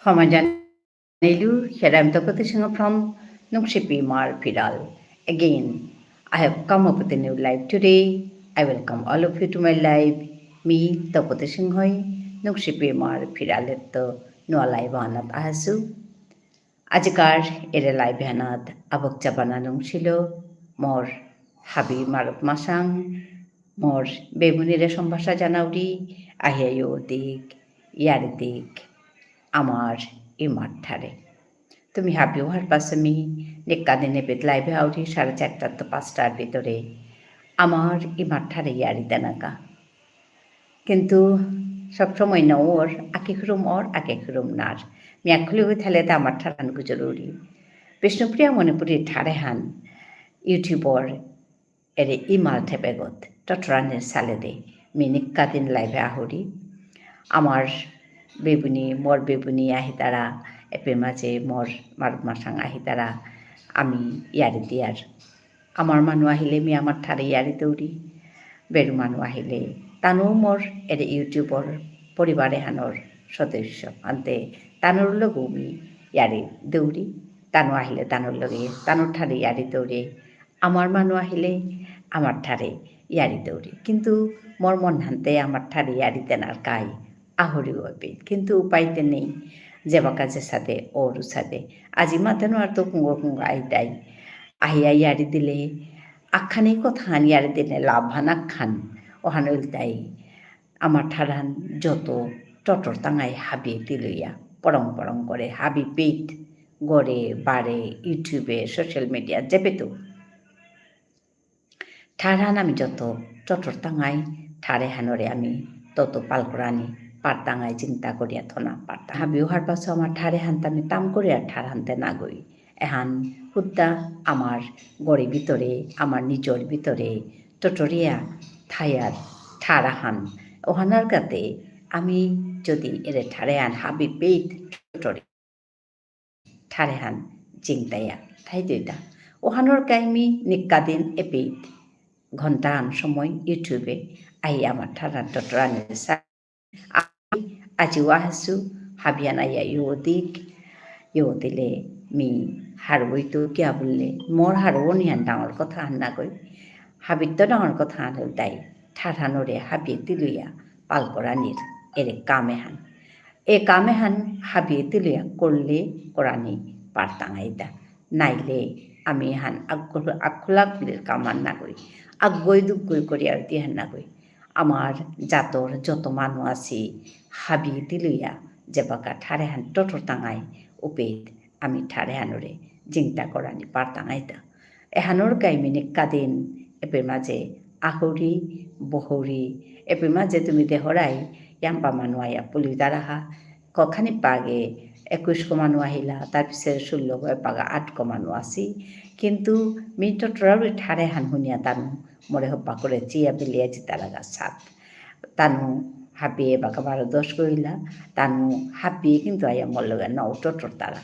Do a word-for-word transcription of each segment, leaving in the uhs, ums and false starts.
ক্ষমা জানাইলু, here I am Tapati Singha from Nungshipi Imar Phiral. Again, I have come up with a new live today. I welcome all of you to my live. Me Tapati সিংহই নুংশিপি ইমার ফিরালেত্ত নুয়া live আনাত আহাসু। আজিকার এরে live হানাত আবক চাবানা নুংসিল মোর হাবি মারুপ মাসাং, মোর বেবুনিরে সম্ভাষা জানাউরি, আহিয়া ইয়ো দিক, ইয়ারি দিক, আমার ইমার ঠারে। তুমি হাবিও হারপাসমি, নিক্কা দিনে বেদ live আউরি সাড়ে চারটার তো পাঁচটার ভিতরে আমার ইমার ঠারে ইয়ারি দেনাকা। কিন্তু সবসময় না ওর, আকি খুরুম ওর, আকি খুরুম নার। মিয়াখুলি হয়ে থালে তা আমার ঠারহান গুজরুরি। বিষ্ণুপ্রিয়া মণিপুরী ঠারেহান YouTubeর এরে ইমাল ঠেপেগত, টটরানির সালেদে, মি নিক্কা দিন live আহুরি। আমার বেবুনি, মোর বেবুনি আহিতারা, এপে মাঝে মোর মারুপ মাসাং আহিতারা, আমি ইয়ারি দিয়ার। আমার মানু আহিলে মি আমার ঠারে ইয়ারি দৌরি। বেরু মানু আহিলে তানু মোর এরে YouTubeর পরিবার এহানর সদস্য। আনতে তানুর লগেও মি ইয়ারি দৌরি। তানু আহিলে তানুর লগে, তানুর ঠারে ইয়ারি দৌরি। আমার মানু আহিলে আমার ঠারে ইয়ারি দৌরি। কিন্তু মোর মনহানতে আমার ঠারে ইয়ারি দেনার কাই আহুরি ওপে। কিন্তু উপায়তে নেই। যেবাকা যেসাদে, ওর উসাদে। আজি মাতে নোয়ার তো কুঙ্গ কুঙ্গ আইতাই। আহিয়া ইয়ারি দিলে, আখানি কথাহান ইয়ারি দিলে লাভহান আখান। ওহান ইলতাই। আমার ঠারহান যত টটর তাঙাই হাবি তিলইয়া, পরং পরং করে হাবি পেইত, গরে, বারে, YouTube-এ, social media, যেপেতু। ঠারহান আমি যত টটর তাঙাই, ঠার এহানরে আমি তত পালকরানি পারতাঙাই চিন্তা করিয়া থনা পারতাঙাই। হাবিও হারপাসু আমার ঠার এহানতে আমি তাম করিয়া ঠারহানতে নাগই। এহান হুদ্দা আমার গরি ভিতরে, আমার নিজর ভিতরে টটরিয়া থায়ার ঠারহান। ওহানার গাতে আমি যদি এরে ঠার এহান হাবি পেইত টটরি ঠার এহান জিংতাইয়া থাইতইতা। ওহানর কাই মি নিক্কা দিন এপেইত ঘন্টাহান সময় YouTube-এ আই আমার ঠারহান টটরানি সা-, আ-, আজিও আহাসু হাবিয়ান আইয়া ইয়ো দিক, ইয়ো দিলে মি হারৌইতু কিয়া বুললে, মোর হারৌ নিহান ডাঙর কথাহান নাগই। হাবিত্ত ডাঙর কথাহান ইলতাই, ঠারহানরে হাবিয়ে তিলইয়া পালকরানির এরে কাম এহান। এ কাম এহান হাবিয়ে তিলইয়া করলে করানি পারতাঙাইতা। নাইলে আমি এহান আগ-, আগ-, খোলাখুলির কামহান নাগই। আগগই দুগগই করিয়ার দিহান নাগই। আমার জাতর যত মানু আছি, হাবিয়ে তিলইয়া যেবাকা ঠার এহান টটর তাঙাই উপেইত আমি ঠার এহানরে জিংতা করানি পারতাঙাইতা। এহানর কাই মি নিক্কা দিন এপের মাঝে আহুরি, বহুরি, এপের মাঝে তুমি দেহরাই, ইয়াম্পা মানু আয়া পুলি দারাহা, কখানি পাগে একুশ ক মানু আহিলা, তার পিছে ষোলো গ, এপাগা আট ক মানু আসি। কিন্তু মি টটরাউরি ঠার এহান হুনিয়া তানু, মোরে হবা করে চিয়া বিলিয়া জিতা লাগা সাত। তানু হাবিয়ে বাকা বারো দশ কইলা, তানু হাবিয়ে কিন্তু আয়া মোর লগে নাও টটর তারা।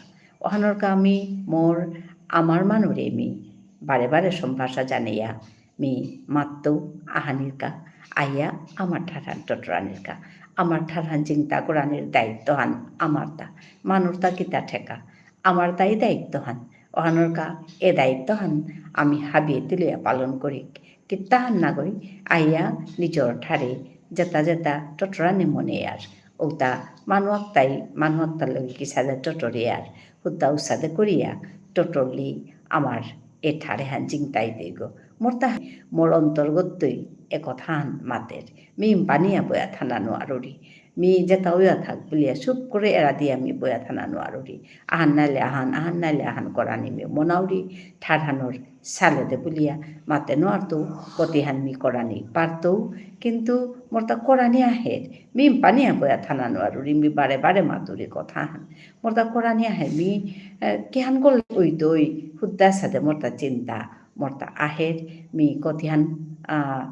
ওহানর কা আমি মোর আমার মানুরে মি বারে বারে সম্ভাষা জানিয়া মি মাত্তু আহানির কা আয়া আমার ঠারহান টটরানির কা। আমার ঠারহান চিন্তা করানির দায়িত্বহান আমার তা। মানুর তা কিতা ঠেকা। আমার তাই দায়িত্বহান। ওহানর কা এ দায়িত্বহান আমি হাবিয়ে তিলইয়া পালন করি। কিত্তাহান নাগই, আইয়া নিজর ঠারে যেতা যেতা টটরানি মনে আর। ওতা মানু আকতাই, মানু আকতার লগে কিসাদে টটরে আর। হুদ্দা উসাদে করিয়া টটরলি আমার এ ঠার এহান জিংতাই দেগো। মোর তা, মোর অন্তর্গতই এ কথাহান মাতের। মি ইম্পানিয়া বয়া থানা নুয়ারুরি। মি যেতা অয়া থাক বুলিয়া চুপ করে এরা দিয়া মি বয়া থানা নুয়ারুরি। আহান নাইলে আহান, আহান নাইলে আহান করানি মি মনাউরি, ঠারহানর সালেদে বুলিয়া মাতে নুয়ারতৌ, কতিহান মি করানি পারতৌ, কিন্তু মোর তা করানি আহের। মি ইম্পানিয়া বয়া থানা নুয়ারুরি, মি বারে বারে মাতুরি কথাহান। মোর তা করানি আহের, মি, এ, কিহান করলে অইতই, হুদ্দা সাদে মোর তা চিন্তা, মোর তা আহের, মি কতিহান, আ,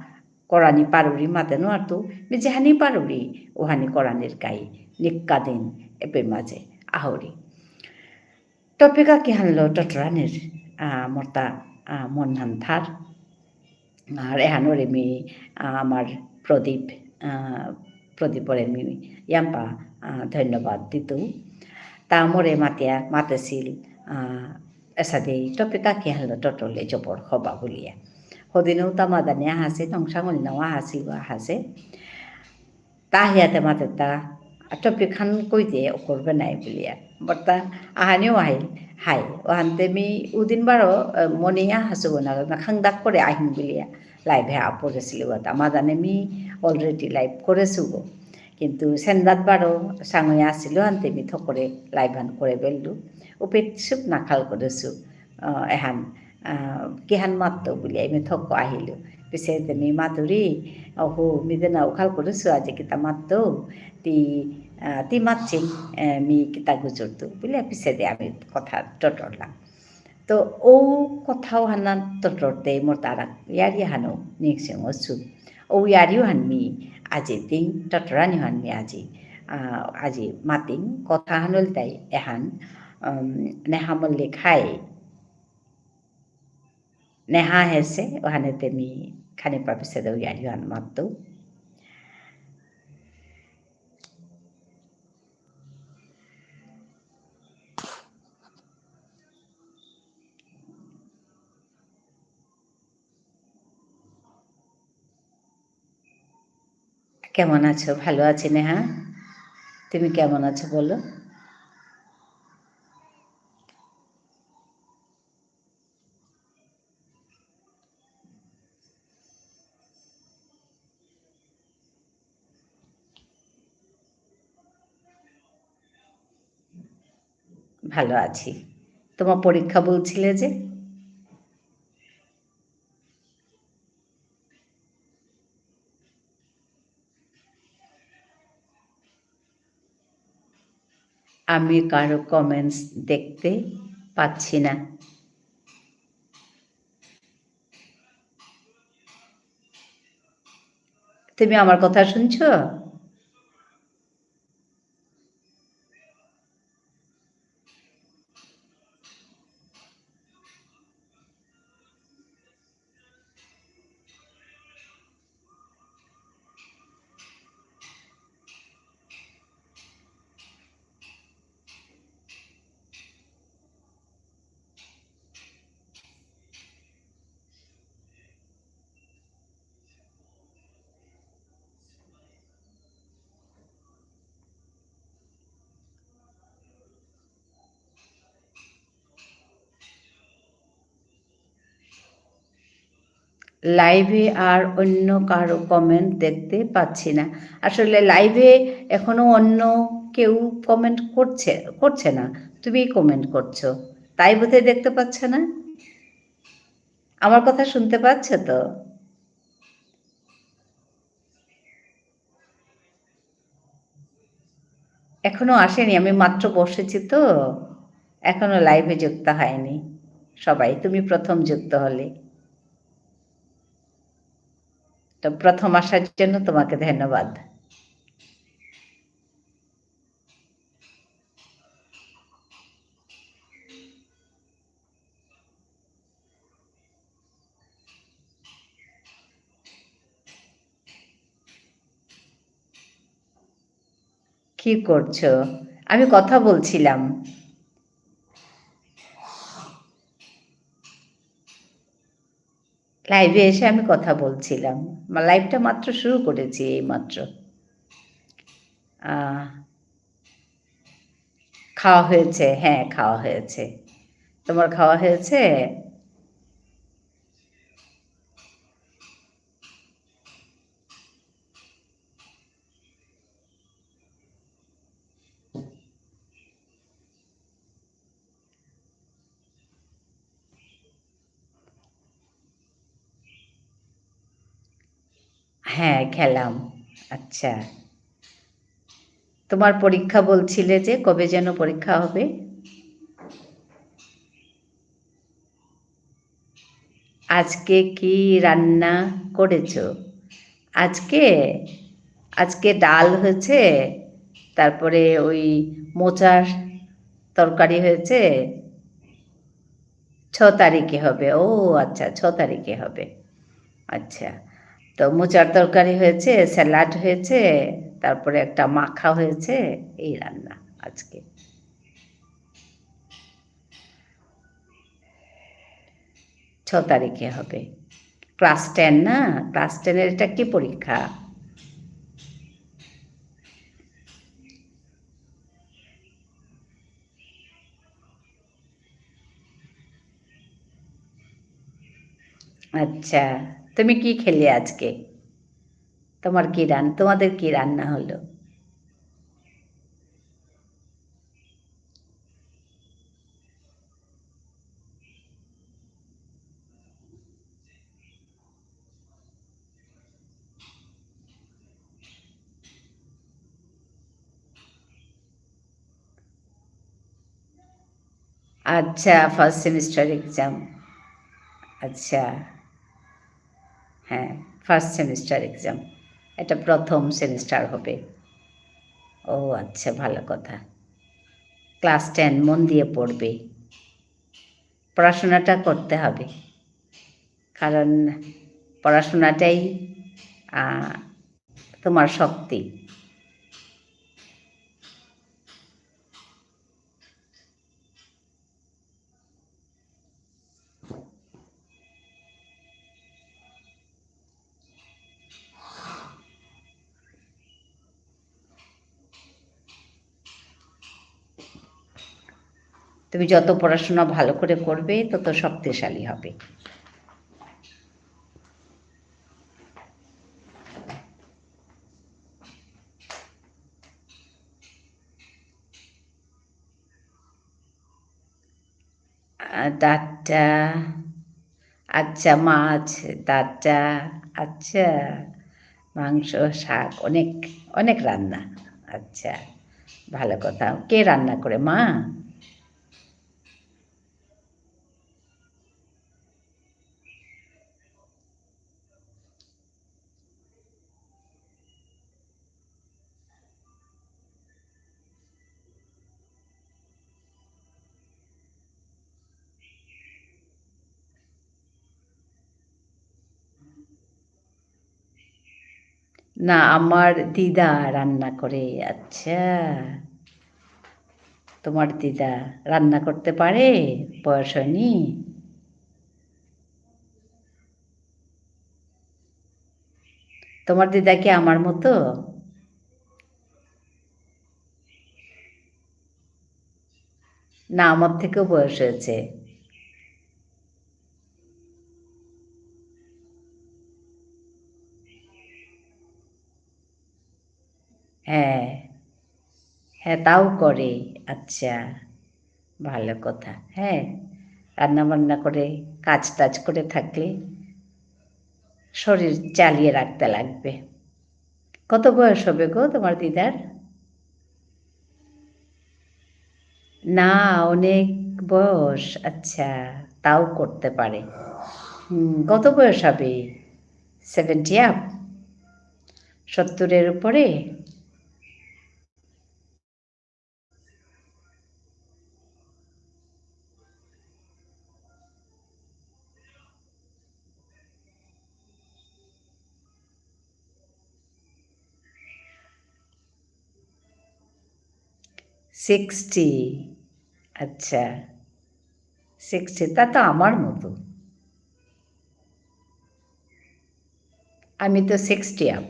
করানি পারুরি মাতে নুয়ারতৌ, মি যেহানি পারুরি, ওহানি করানির কাই, নিক্কা দিন, এপে মাঝে, আহুরি। Topic আ কিহানলো টটরানির, আ, মোর তা, আ, মনহান থার। আর এহানরে মি, আ, আমার প্রদীপ, আ, প্রদীপরে মি ইয়াম্পা, আ, ধন্যবাদ দিতু। তা মোরে মাতিয়া মাতেসিল, আহ, এসাদে topic আ কিহানলো টটরলে জবর হবা বুলিয়া। হদিনেও তা মাদানে আহাসে, নংসাঙল নাও আহাসিল, আহাসে। তা হিয়াতে মাতে তা, আ, topic হান কইতে অকরবে নাই বুলিয়া। বর্তা আহানিও আহিল, হাই। অহানতে মি উদিন বারো, আহ, মনে আহাসুগো না, না খাংদাক করে আহিম বুলিয়া। Live এ আপরেসিল অতা। মাদানে মি already live করেসুগো। কিন্তু সেন্দাত বারো সাঙয়া আসিল, আনতে মি থকরে live হান করে বেললু। উপেত সুপ নাখাল করেসু, আহ, এহান, আহ, কিহান মাত্ত বুলিয়া মি থক আহিলু। পিছে তে মি মাতুরি, অহো, মি দেনা উখাল করেসু আজি কিতা মাত্ত, তি, আহ, তি মাতছিন, আহ, মি কিতা গুজরতু। বুলিয়া পিছে দে আমি কথা টটরলাম। তো ঔ কথাও হানা টটরতে মোর তারা ইয়ারি হানো নিংসিং অসু। ঔ ইয়ারিও হান মি আজি দিন টটরানি হান মি আজি, আহ, আজি মাতিং কথা হানল তাই এহান, উম, নেহা মল্লিক হাই। নেহা হেসে, অহানে তে মি খানি পাপিসে দৌ ইয়ারিও হান মাতু। কেমন আছো? ভালো আছি নেহা। তুমি কেমন আছো বলো? ভালো আছি। তোমার পরীক্ষা বলছিলে যে? আমি কারো comments দেখতে পাচ্ছি না। তুমি আমার কথা শুনছো? Live এ আর অন্য কারো comment দেখতে পাচ্ছি না। আসলে live এ এখনো অন্য কেউ comment করছে, করছে না, তুমিই comment করছো, তাই বোধহয় দেখতে পাচ্ছ না। আমার কথা শুনতে পাচ্ছ তো? এখনো আসেনি, আমি মাত্র বসেছি তো, এখনো live এ যুক্ত হয়নি সবাই, তুমি প্রথম যুক্ত হলে। তো প্রথম আসার জন্য তোমাকে ধন্যবাদ। কি করছো? আমি কথা বলছিলাম। Live এ এসে আমি কথা বলছিলাম। মা-, live টা মাত্র শুরু করেছি এই মাত্র। আহ, খাওয়া হয়েছে? হ্যাঁ, খাওয়া হয়েছে। তোমার খাওয়া হয়েছে? হ্যাঁ, খেলাম। আচ্ছা। তোমার পরীক্ষা বলছিলে যে কবে যেন পরীক্ষা হবে? আজকে কি রান্না করেছো? আজকে, আজকে ডাল হয়েছে, তারপরে ওই মোচার তরকারি হয়েছে। ছ তারিখে হবে। ও আচ্ছা, ছ তারিখে হবে। আচ্ছা, তো মোচার তরকারি হয়েছে, salad হয়েছে, তারপরে একটা মাখা হয়েছে, এই রান্না আজকে। তারিখে হবে। ক্লাস টেন না? ক্লাস টেনের এটা কি পরীক্ষা? আচ্ছা, তুমি কি খেলে আজকে? তোমার কি রান-, তোমাদের কি রান্না হলো? আচ্ছা, ফার্স্ট সেমিস্টার এক্সাম। আচ্ছা। হ্যাঁ, ফার্স্ট সেমিস্টার এক্সাম। এটা প্রথম সেমিস্টার হবে। ও আচ্ছা, ভালো কথা। ক্লাস টেন, মন দিয়ে পড়বে। পড়াশোনাটা করতে হবে। কারণ পড়াশোনাটাই, আহ, তোমার শক্তি। তুমি যত পড়াশোনা ভালো করে করবে, তত শক্তিশালী হবে। আহ, ডাটা, আচ্ছা, মাছ, ডাটা, আচ্ছা, মাংস, শাক, অনেক, অনেক রান্না। আচ্ছা, ভালো কথা। কে রান্না করে? মা? না, আমার দিদা রান্না করে। আচ্ছা, তোমার দিদা রান্না করতে পারে? বয়স হয়নি? তোমার দিদা কি আমার মতো? না, আমার থেকেও বয়স হয়েছে। হ্যাঁ। হ্যাঁ, তাও করে। আচ্ছা, ভালো কথা। হ্যাঁ, রান্না বান্না করে, কাজ টাজ করে থাকলে শরীর চালিয়ে রাখতে লাগবে। কত বয়স হবে গো তোমার দিদার? না, অনেক বয়স। আচ্ছা, তাও করতে পারে। হুম, কত বয়স হবে? Seventy up? সত্তরের উপরে? সিক্সটি। আচ্ছা, সিক্সটি, তা তো আমার মতো। আমি তো সিক্সটি আপ।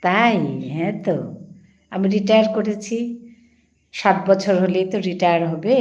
তাই? হ্যাঁ তো, আমি রিটায়ার করেছি। ষাট বছর হলেই তো রিটায়ার হবে।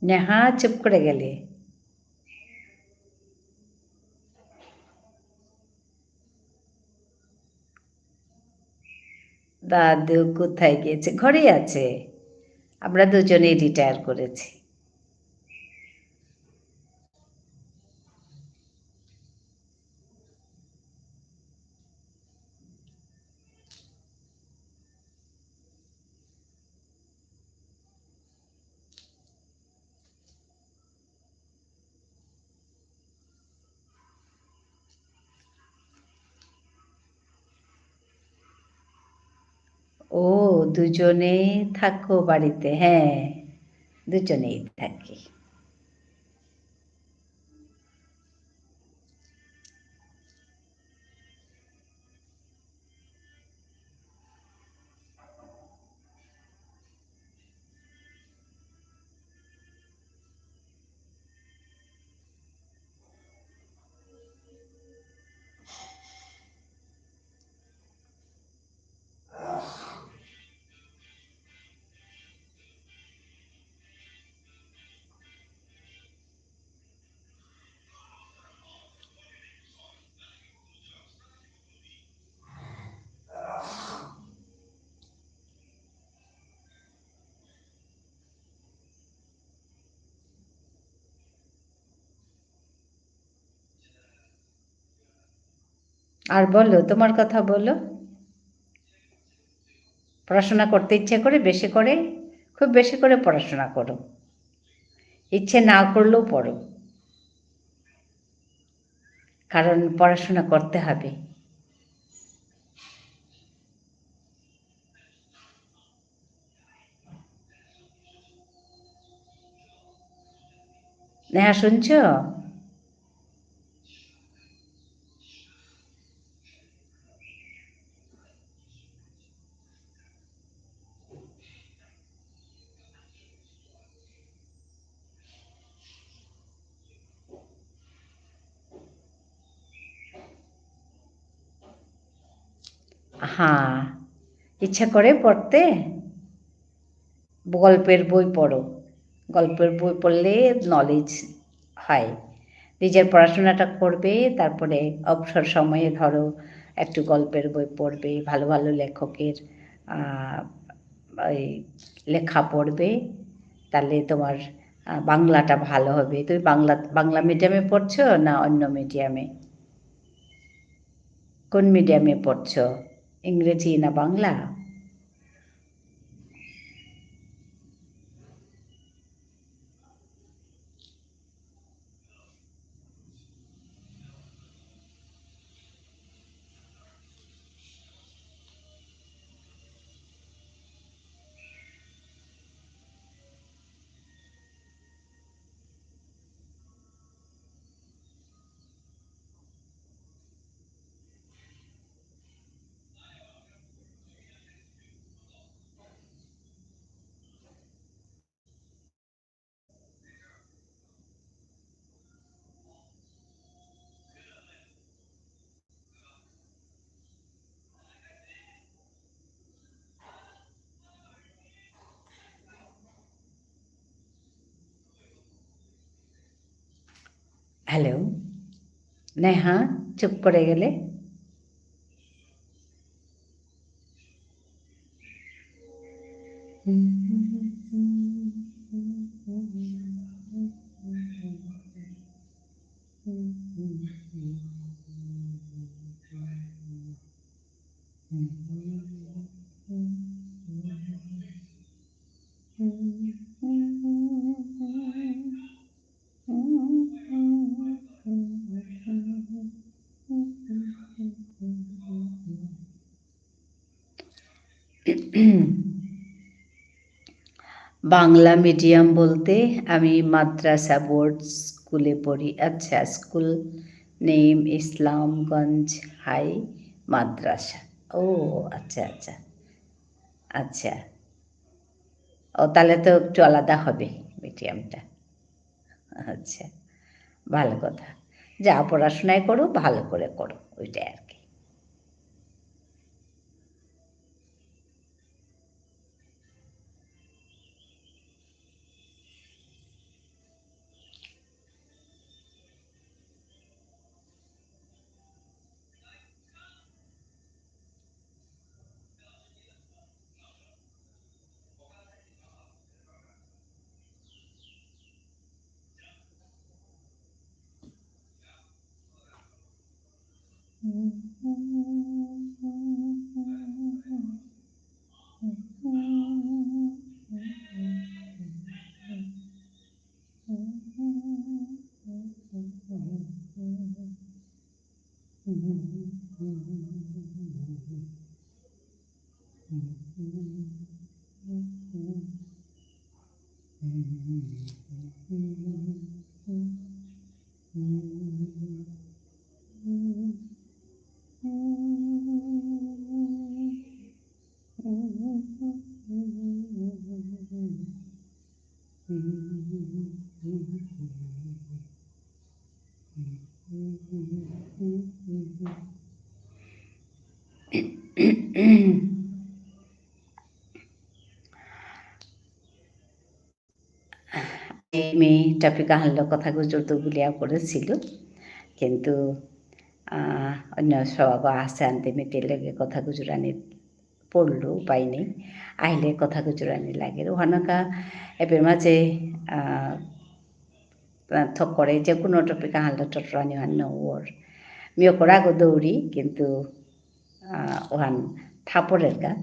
নেহা চুপ করে গেলে। দাদু কোথায় গেছে? ঘরেই আছে। আমরা দুজনেই রিটায়ার করেছি। ও, দুজনেই থাকো বাড়িতে? হ্যাঁ, দুজনেই থাকি। আর বলো, তোমার কথা বলো। পড়াশোনা করতে ইচ্ছে করে, বেশি করে, খুব বেশি করে পড়াশোনা করো। ইচ্ছে না করলেও পড়ো, কারণ পড়াশোনা করতে হবে। নেহা, শুনছো? হ্যাঁ, ইচ্ছা করে পড়তে? গল্পের বই পড়ো। গল্পের বই পড়লে নলেজ হয়। নিজের পড়াশোনাটা করবে, তারপরে অবসর সময়ে ধরো একটু গল্পের বই পড়বে, ভালো ভালো লেখকের, আহ, এই লেখা পড়বে, তাহলে তোমার, আহ, বাংলাটা ভালো হবে। তুমি বাংলা, বাংলা মিডিয়ামে পড়ছো না অন্য মিডিয়ামে? কোন মিডিয়ামে পড়ছো? ইংরেজি না বাংলা? হ্যালো? নেহা, চুপ করে গেলে? বাংলা মিডিয়াম বলতে আমি মাদ্রাসা বোর্ড স্কুলে পড়ি। আচ্ছা, স্কুল নেম ইসলামগঞ্জ হাই মাদ্রাসা। ও, আচ্ছা, আচ্ছা। আচ্ছা। ও, তাহলে তো একটু আলাদা হবে মিডিয়ামটা। আচ্ছা, ভালো কথা। যা পড়াশোনায় করো, ভালো করে করো, ওইটাই আর কি। মি topic আহানলো কথা গুজুরতু বুলিয়া করেসিলু, কিন্তু, আহ, অন্য সব আছে আনতে মি তেলেগে কথা গুজুরানি পড়লু, উপায় নেই। আহিলে কথা গুজুরানি লাগে। ওহানকা এপে মাঝে, আহ, থকরে যে কোনো topic আহানলো টটরানি হান ওর। মি অকরাগো দৌড়ি, কিন্তু আহ, ওহান থাপরের গা।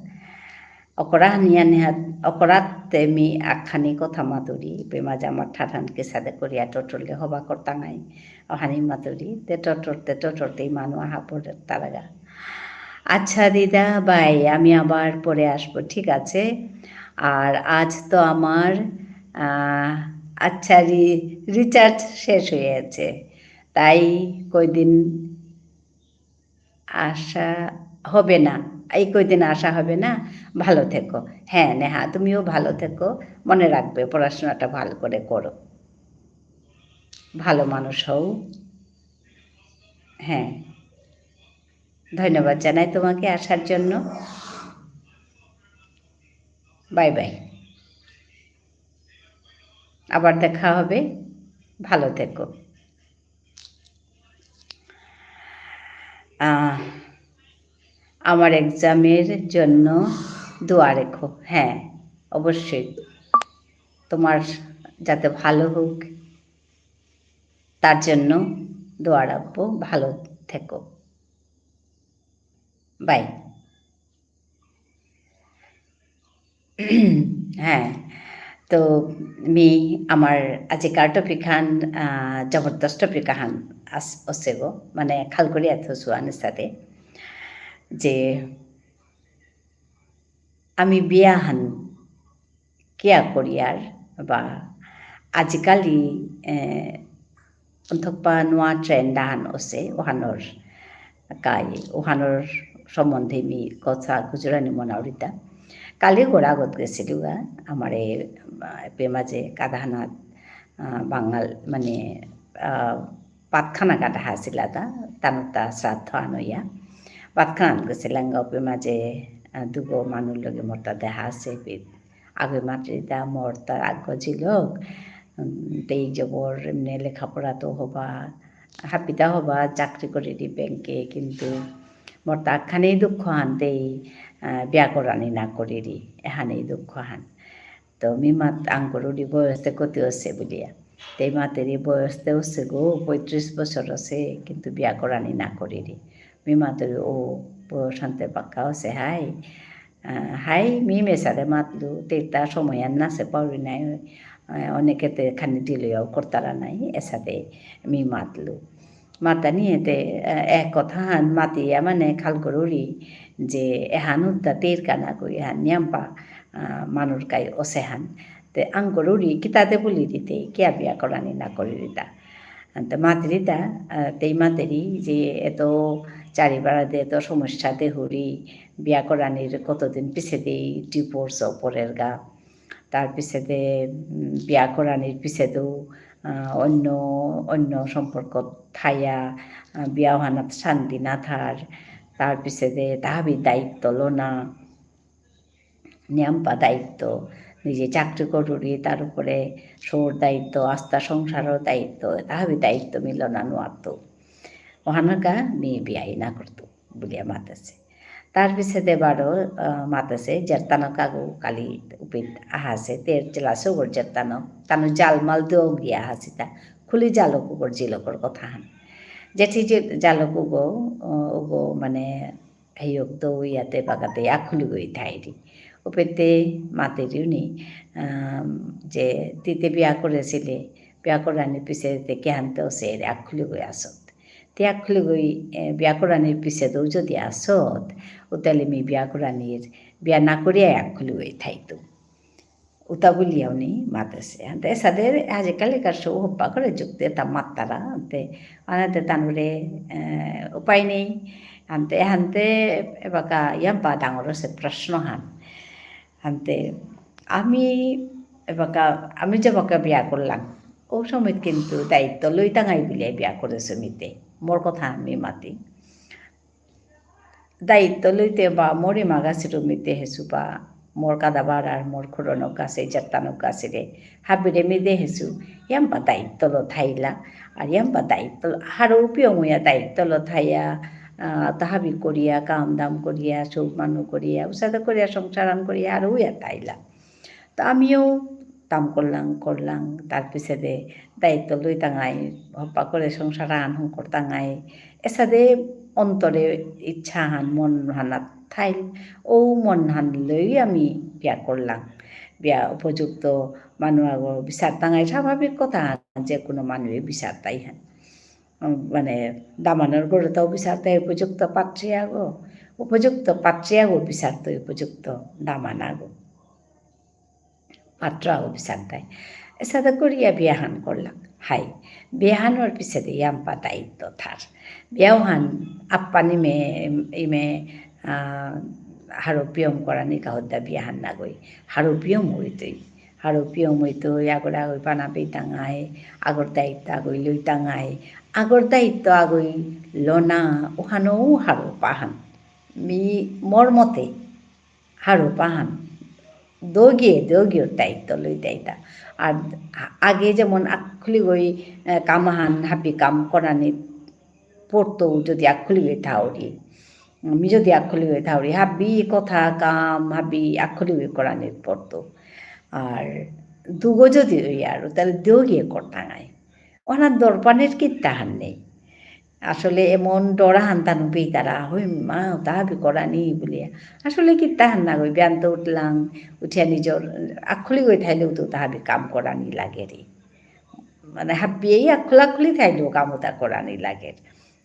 অকরা হানিয়া নেহাত, অকরাতে মি আখানি কথা মাতুরি, পেমা জামা ঠাঠান কে সাদে করিয়া টটরলে হবা করতাঙাই, অহানি মাতুরি, তে টটরতে টটরতে মানু আহা পড়ে তারাগা। আচ্ছা দিদা, বাই, আমি আবার পরে আসবো, ঠিক আছে? আর আজ তো আমার, আহ, আচ্ছা, রি-, recharge শেষ হয়ে গেছে, তাই কয়দিন আসা হবে না, এই কয়দিন আসা হবে না, ভালো থেকো। হ্যাঁ, নেহা, তুমিও ভালো থেকো, মনে রাখবে, পড়াশোনাটা ভালো করে করো, ভালো মানুষ হও। হ্যাঁ, ধন্যবাদ জানাই তোমাকে আসার জন্য। বাই বাই, আবার দেখা হবে, ভালো থেকো। আহ, আমার exam-এর জন্য দোয়া রেখো। হ্যাঁ, অবশ্যই। তোমার যাতে ভালো হোক, তার জন্য দোয়া রাখবো। ভালো থেকো। বাই। হ্যাঁ, তো মি আমার আজিকার topic হান, আহ, জবরদস্ত topic হান আস-, আছে গো, মানে খাল করিয়া থসু আনিসাতে যে আমি বিয়া হান কিয়া করিয়ার বা আজিকালি, এ, অন্থকপা নোয়া trend আহান আছে, ওহানর কাই, ওহানর সম্বন্ধে মি কথা গুজরানি মনাউরিতা। কালি গোড়া আগত গেছিলুগা, আমারে, আ, এপে মাঝে কাদাহানাত, আ, বাঙাল, মানে, আ, পাতখানা কাদাহা আসিলাতা, তানুতা শ্রাদ্ধ আনয়া। পাতখানা গেছিলাঙ্গা ওপে মাঝে, আ, দুগো মানু লগে মোরতা দেহা আছে, পি-, আগে মাতরিতা মোরতা আগ জিলক, উম, তেই জবর এমনি লেখাপড়া তো হবা, হাপিতা হবা, চাকরি করিরি ব্যাংকে, কিন্তু মোরতা আখানেই দুঃখ হান তেই, আ, বিয়া করানি না করিরি, এহানেই দুঃখ হান। তো মি মাত আঙকরুরি বয়সে কতি আছে বুলিয়া। তেই মাতেরি বয়সতে আছে গো, পঁয়ত্রিশ বছর আছে, কিন্তু বিয়া করানি না করিরি। মি মাতেরি ও বয়স আনতে পাক্কা আছে, হাই। আহ, হাই, মি মেসাদে মাতলু, তেতা সময় আর নাসে পাউরি নাই, আহ, অনেকে তে খানি দিলেও করতারা নাই, এসাদে মি মাতলু। মাতানি এতে, আহ, এক কথা হান মাতিয়া মানে খাল করুরি যে এহান উত্তা তের কানা কই এহান নিয়াম্পা, আহ, মানুর কাই অসেহান। তে আঙকরুরি কিতাতে বুলিরিতে কিয়া বিয়া করানি না করিরিতা। আনতে মাতেরিতা, আহ, তেই মাতেরি যে এত চারিবারাদে এত সমস্যা দেহুরি বিয়া করানির কতদিন পিছেদেই divorce পরের গা। তার পিছেদে, উম, বিয়া করানির পিছেদেও, আহ, অন্য, অন্য সম্পর্ক থাইয়া, আহ, বিয়া হানাত শান্তি না থার। তার পিছেদে তাহাবি দায়িত্ব লনা, নিয়াম্পা দায়িত্ব, নিজে চাকরি করুরি, তার উপরে সৌর দায়িত্ব, আস্তা সংসারর দায়িত্ব, তাহাবি দায়িত্ব মি লনা নুয়ারতু। ওহানকা মি বিয়াই না করতু, বুলিয়া মাতেসে। তার পিছেদে বারো, আহ, মাতেসে, জেরতানো কাগু কালি উপিত আহাসে, তের চেলা সৌগর জেরতানো, তানু জালমাল দো গিয়া আহাসিতা, খুলি জালক উগর জিলকর কথা হান। জেঠি যে জালক উগো, অ, উগো মানে হেয়ক দৌ ইয়াতে বাগাতে আখুলি গই থাইরি। উপেতে মাতেরিউনি, আম, যে তিতে বিয়া করেসিলে, বিয়া করানির পিছে তে কিহানতে অসে রে আখুলি গই আসত। তে আখুলি গই, এ, বিয়া করানির পিছে দৌ যদি আসত, উতালে মি বিয়া করানির, বিয়া না করিয়া আখুলি গই থাইতু। উতা বুলিয়াউনি মাতেসে। আনতে এসাদে আজিকালিকার সৌ হব্বা করে যুক্তি এতা মাত্তারা। আনতে, আনতে তানুরে, এ, উপায় নেই। আনতে, আনতে এবাকা ইয়াম্পা ডাঙর অসে প্রশ্ন হান। আনতে আমি এবাকা, আমি যেবাকা বিয়া করলাম, ও সময় কিন্তু দায়িত্ব লইতাঙাই বুলিয়া বিয়া করেসে মিতে। মোর কথা আমি মাতি। দায়িত্ব লইতে বা মোরে মাগাসিরু মিতে হেসু বা মোর কাদাবার আর মোর খুরনক আসে, জেত্তানক আসে রে, হাবিরে মিদে হেসু, ইয়াম্পা দায়িত্ব লো থাইলা, আর ইয়াম্পা দায়িত্ব লো, হারৌ পিয়মুয়া দায়িত্ব লো থাইয়া, আহ, তাহাবি করিয়া, কাম দাম করিয়া, সৌ মানু করিয়া, উসাদে করিয়া, সংসারান করিয়া, হারৌ ইয়া থাইলা। তো আমিও কাম করলাং, করলাং, তার পিছেদে দায়িত্ব লইতাঙাই, হপ্পা করে সংসার আহান হঙ করতাঙাই। এসাদে অন্তরে ইচ্ছা হান, মন হানাত থাইল, ও মন হান লই আমি বিয়া করলাং। বিয়া উপযুক্ত মানু আগো বিচারতাঙাই, স্বাভাবিক কথা, যে কোনো মানুয়ে বিচারতাই হান। উম, মানে, দামানর ঘরে তো বিচারতাই উপযুক্ত পাত্রী আগো, উপযুক্ত পাত্রী আগো বিচারতাই উপযুক্ত দামান আগো। পাত্র আগো বিচারতাই। এসাদে করিয়া বিয়াহান করলাম। হাই, বিয়াহানর পিছেদে ইয়াম্পা দায়িত্ব থার। বিয়াহান আপ্পান ইমে, ইমে, আহ, হারৌ পিয়ম করানি কাহদ্দা বিয়াহান নাগই। হারৌ পিয়ম হইতই। হারৌ পিয়ম হইতই, আগর আগই পানা পেইতাঙাই, আগর দায়িত্ব আগই লইতাঙাই, আগর দায়িত্ব আগই লনা, ওহানও হারৌ পাহান। মি মোর মতে, হারৌ পাহান। দগিয়ে, দগিয়ে দায়িত্ব লই দায়িত্ব। আর আগে যেমন আখুলি গই, আহ, কামাহান হাবি কাম করানি পড়তো যদি আখুলি গই থাউরি। আমি যদি আখুলি গই থাউরি, হাবি কথা কাম, হাবি আখুলি গই করানি পড়তো। আর দুগো যদি ওই আর, তাহলে দগিয়ে করতাঙাই। ওহানা দরপানির কিত্তাহান নেই। আসলে এমন ডরাহান তানু পেইতারা, হই মা, তাহাবি করানি বুলিয়া। আসলে কিত্তাহান নাগই, বিয়ান্ত উঠলাং, উঠিয়া নিজর, আখুলি গই থাইলেও তো তাহাবি কাম করানি লাগে রে। মানে হাবিয়েই আখুলা আখুলি থাইলেও কাম উতা করানি লাগে।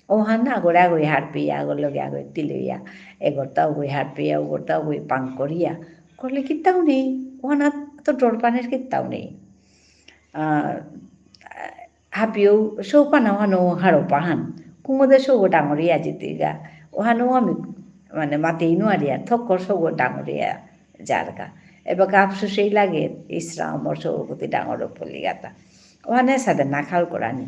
ওহান আগরে আগই হারপিয়া, আগর লগে আগই তিলইয়া, এগরতা আগই হারপিয়া, ওগরতা আগই পাং করিয়া। করলে কিত্তাও নেই, ওহানা তো ডরপানির কিত্তাও নেই। আহ, হাবিও সৌ পানা ওহানো হারৌ পাহান। কুমদে সৌগো ডাঙরিয়া জিতিগা। ওহানো আমি, মানে, মাতেই নুয়ারিয়া, থক্কর সৌগো ডাঙরিয়া যারগা। এবাকা আফসোসেই লাগে, ইসরা, আমার সৌগতি ডাঙর পলিগাতা। ওহানে এসাদে না খাল করানি।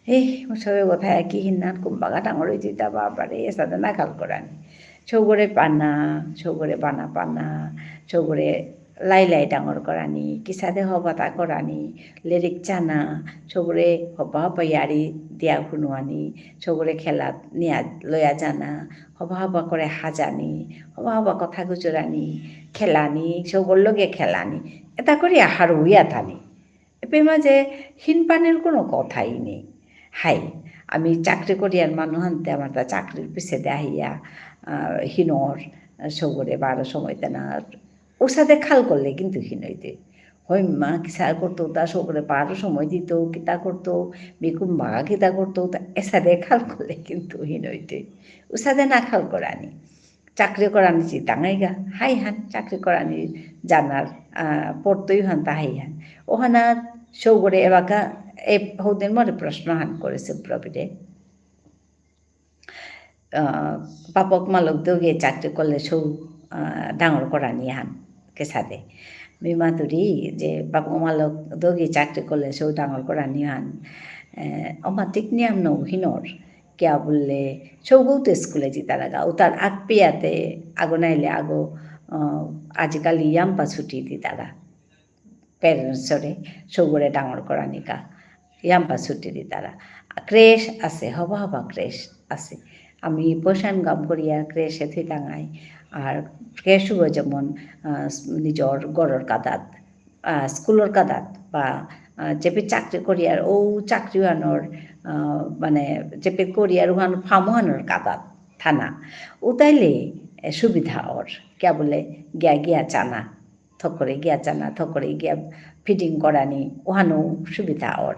এই, সৌগো থায়া কি হিন্নান কুম্বাগা ডাঙর হইতিতা বাবারে, এসাদে না খাল করানি। সৌগরে পানা, সৌগরে বানা পানা, সৌগরে লাই লাই ডাঙর করানি, কিসাদে হবাতা করানি, লেরিক চানা, সৌগরে হবা হবা ইয়ারি দিয়া হুনুয়ানি, সৌগরে খেলা নিয়া লয়া যানা, হবা হবা করে হাজানি, হবা হবা কথা গুজরানি, খেলানি, সৌগর লগে খেলানি। এতা করি আহার হইয়া থানি। এপে মাঝে হিনপানির কোনো কথাই নেই। হাই, আমি চাকরি করিয়ার মানু হানতে আমার তা চাকরির পিছেদে আহিয়া, আহ, হিনর, সৌগরে বারো সময় দেনা, ওসাদে খাল করলে কিন্তু হিনইতে। হইম্মা কিসা করতো, তা সৌগরে বারো সময় দিত, কিতা করতো, বিকুম বাগা কিতা করতো, তা এসাদে খাল করলে কিন্তু হিনইতে। ওসাদে না খাল করানি। চাকরি করানি চিতাঙাইগা, হাই হান, চাকরি করানি জানার, আহ, পড়তই হান তা হাই হান। ওহানা সৌগরে এবাকা, এ, হৌদিন মরে প্রশ্ন হান করেসে প্রভুরে। আহ, বাপক মালক দগিয়ে চাকরি করলে সৌ, আহ, ডাঙর করানি হান, কেসাদে। মি মাতুরি যে বাপক মালক দগিয়ে চাকরি করলে সৌ ডাঙর করানি হান, আহ, অমাতিক নিয়াম নৌ হিনর। কিয়া বুললে, সৌগৌতে স্কুলে দিতারাগা। উতার আগ পিয়াতে আগো নাইলে আগো, আহ, আজিকালি ইয়াম্পা ছুটি দিতারা। Parentsরে, সৌগরে ডাঙর করানিকা। ইয়াম্পা ছুটি দিতারা। Creche আছে, হবা হবা creche আছে। আমি পয়সা income করিয়া crecheএ থইতাঙাই। আর crecheও যেমন, আহ, নিজর ঘরর কাদাত, আহ, স্কুলর কাদাত বা আহ, যেপে চাকরি করিয়ার, ও চাকরি আনোর, আহ, মানে, যেপে করিয়ার ওহান ফার্ম আনোর কাদা থানা। উতাইলে, এ, সুবিধা অর। কিয়া বুলে, গিয়া গিয়া চানা, থকরে গিয়া চানা, থকরে গিয়া feeding করানি, ওহানো সুবিধা অর।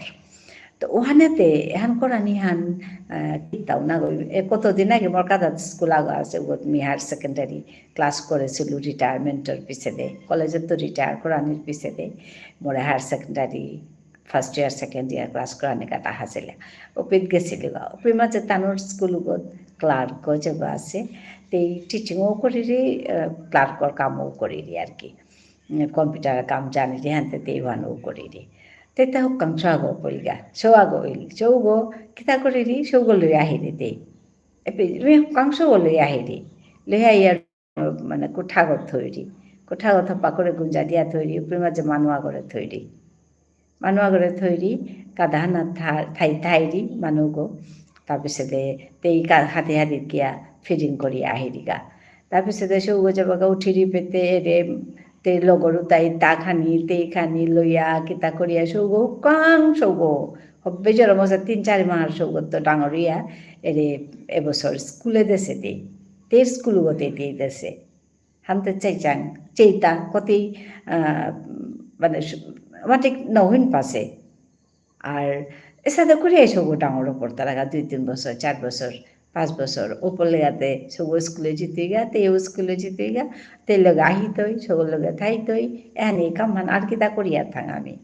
তো ওহানেতে এহান করানি হান, আহ, কিতাও না গো। এ কতদিন আগে মোর কাদা স্কুল আগো আছে, ওগত মি higher secondary class করেছিল retirementর পিছেদে। কলেজে তো retire করানির পিছেদে। মোরে higher secondary first year, second year class করানি কাতা হাসিলে। ওপিত গেছিলি গা। ওপি মাঝে তানুর স্কুল গো clerk গো যেগো আছে। তেই teachingও করিরি, আহ, clerkর কামও করিরি আর কি। উম, computerর কাম জানিরি হানতে তেই ওহানও করিরি। তে তা হুকাং সৌ আগো পইলগা। সৌ আগো ইল। সৌগো কিতা করিরি? সৌগো লই আহিরি তেই। এপি, মি হুকাং সৌগো লই আহিরি। লই আহিয়ার মানে কোঠাগত থইরি। কোঠাগত হপা করে গুঞ্জা দিয়া থইরি। ওপি মাঝে মানু আগরে থইরি। মানু আগরে থইরি, কাদাহানা থা-, থাই থাইরি মানুগো। তারপিছেদে তেই কা-, হাতি হাতি গিয়া feeding করি আহিরিগা। তারপিছেদে সৌগো যাবাগা উঠিরি পেতে এরে, তে লগরু তাই তা খানি, তেই খানি লইয়া, কিতা করিয়া সৌগো, হুকাং সৌগো। হব্বে জরম অসে তিন চারি মাহার সৌগো তো ডাঙরিয়া, এরে এবছর স্কুলে দেসে তেই। তেই স্কুল গতে তেই দেসে। হানতে চেইচাং, চেইতা, কতি, আহ, মানে, সু-, মাটিক নহিন পাসে। আর এসাদে করে সৌগো ডাঙর পড়তারাগা দুই তিন বছর, চার বছর, পাঁচ বছর, ওপর লেগাতে সৌগো স্কুলে জিতেগা, তেও স্কুলে জিতেগা, তে লগে আহিতই, সৌগো লগে থাইতই, এহানি কামহান আর কিতা করিয়া থাং আমি।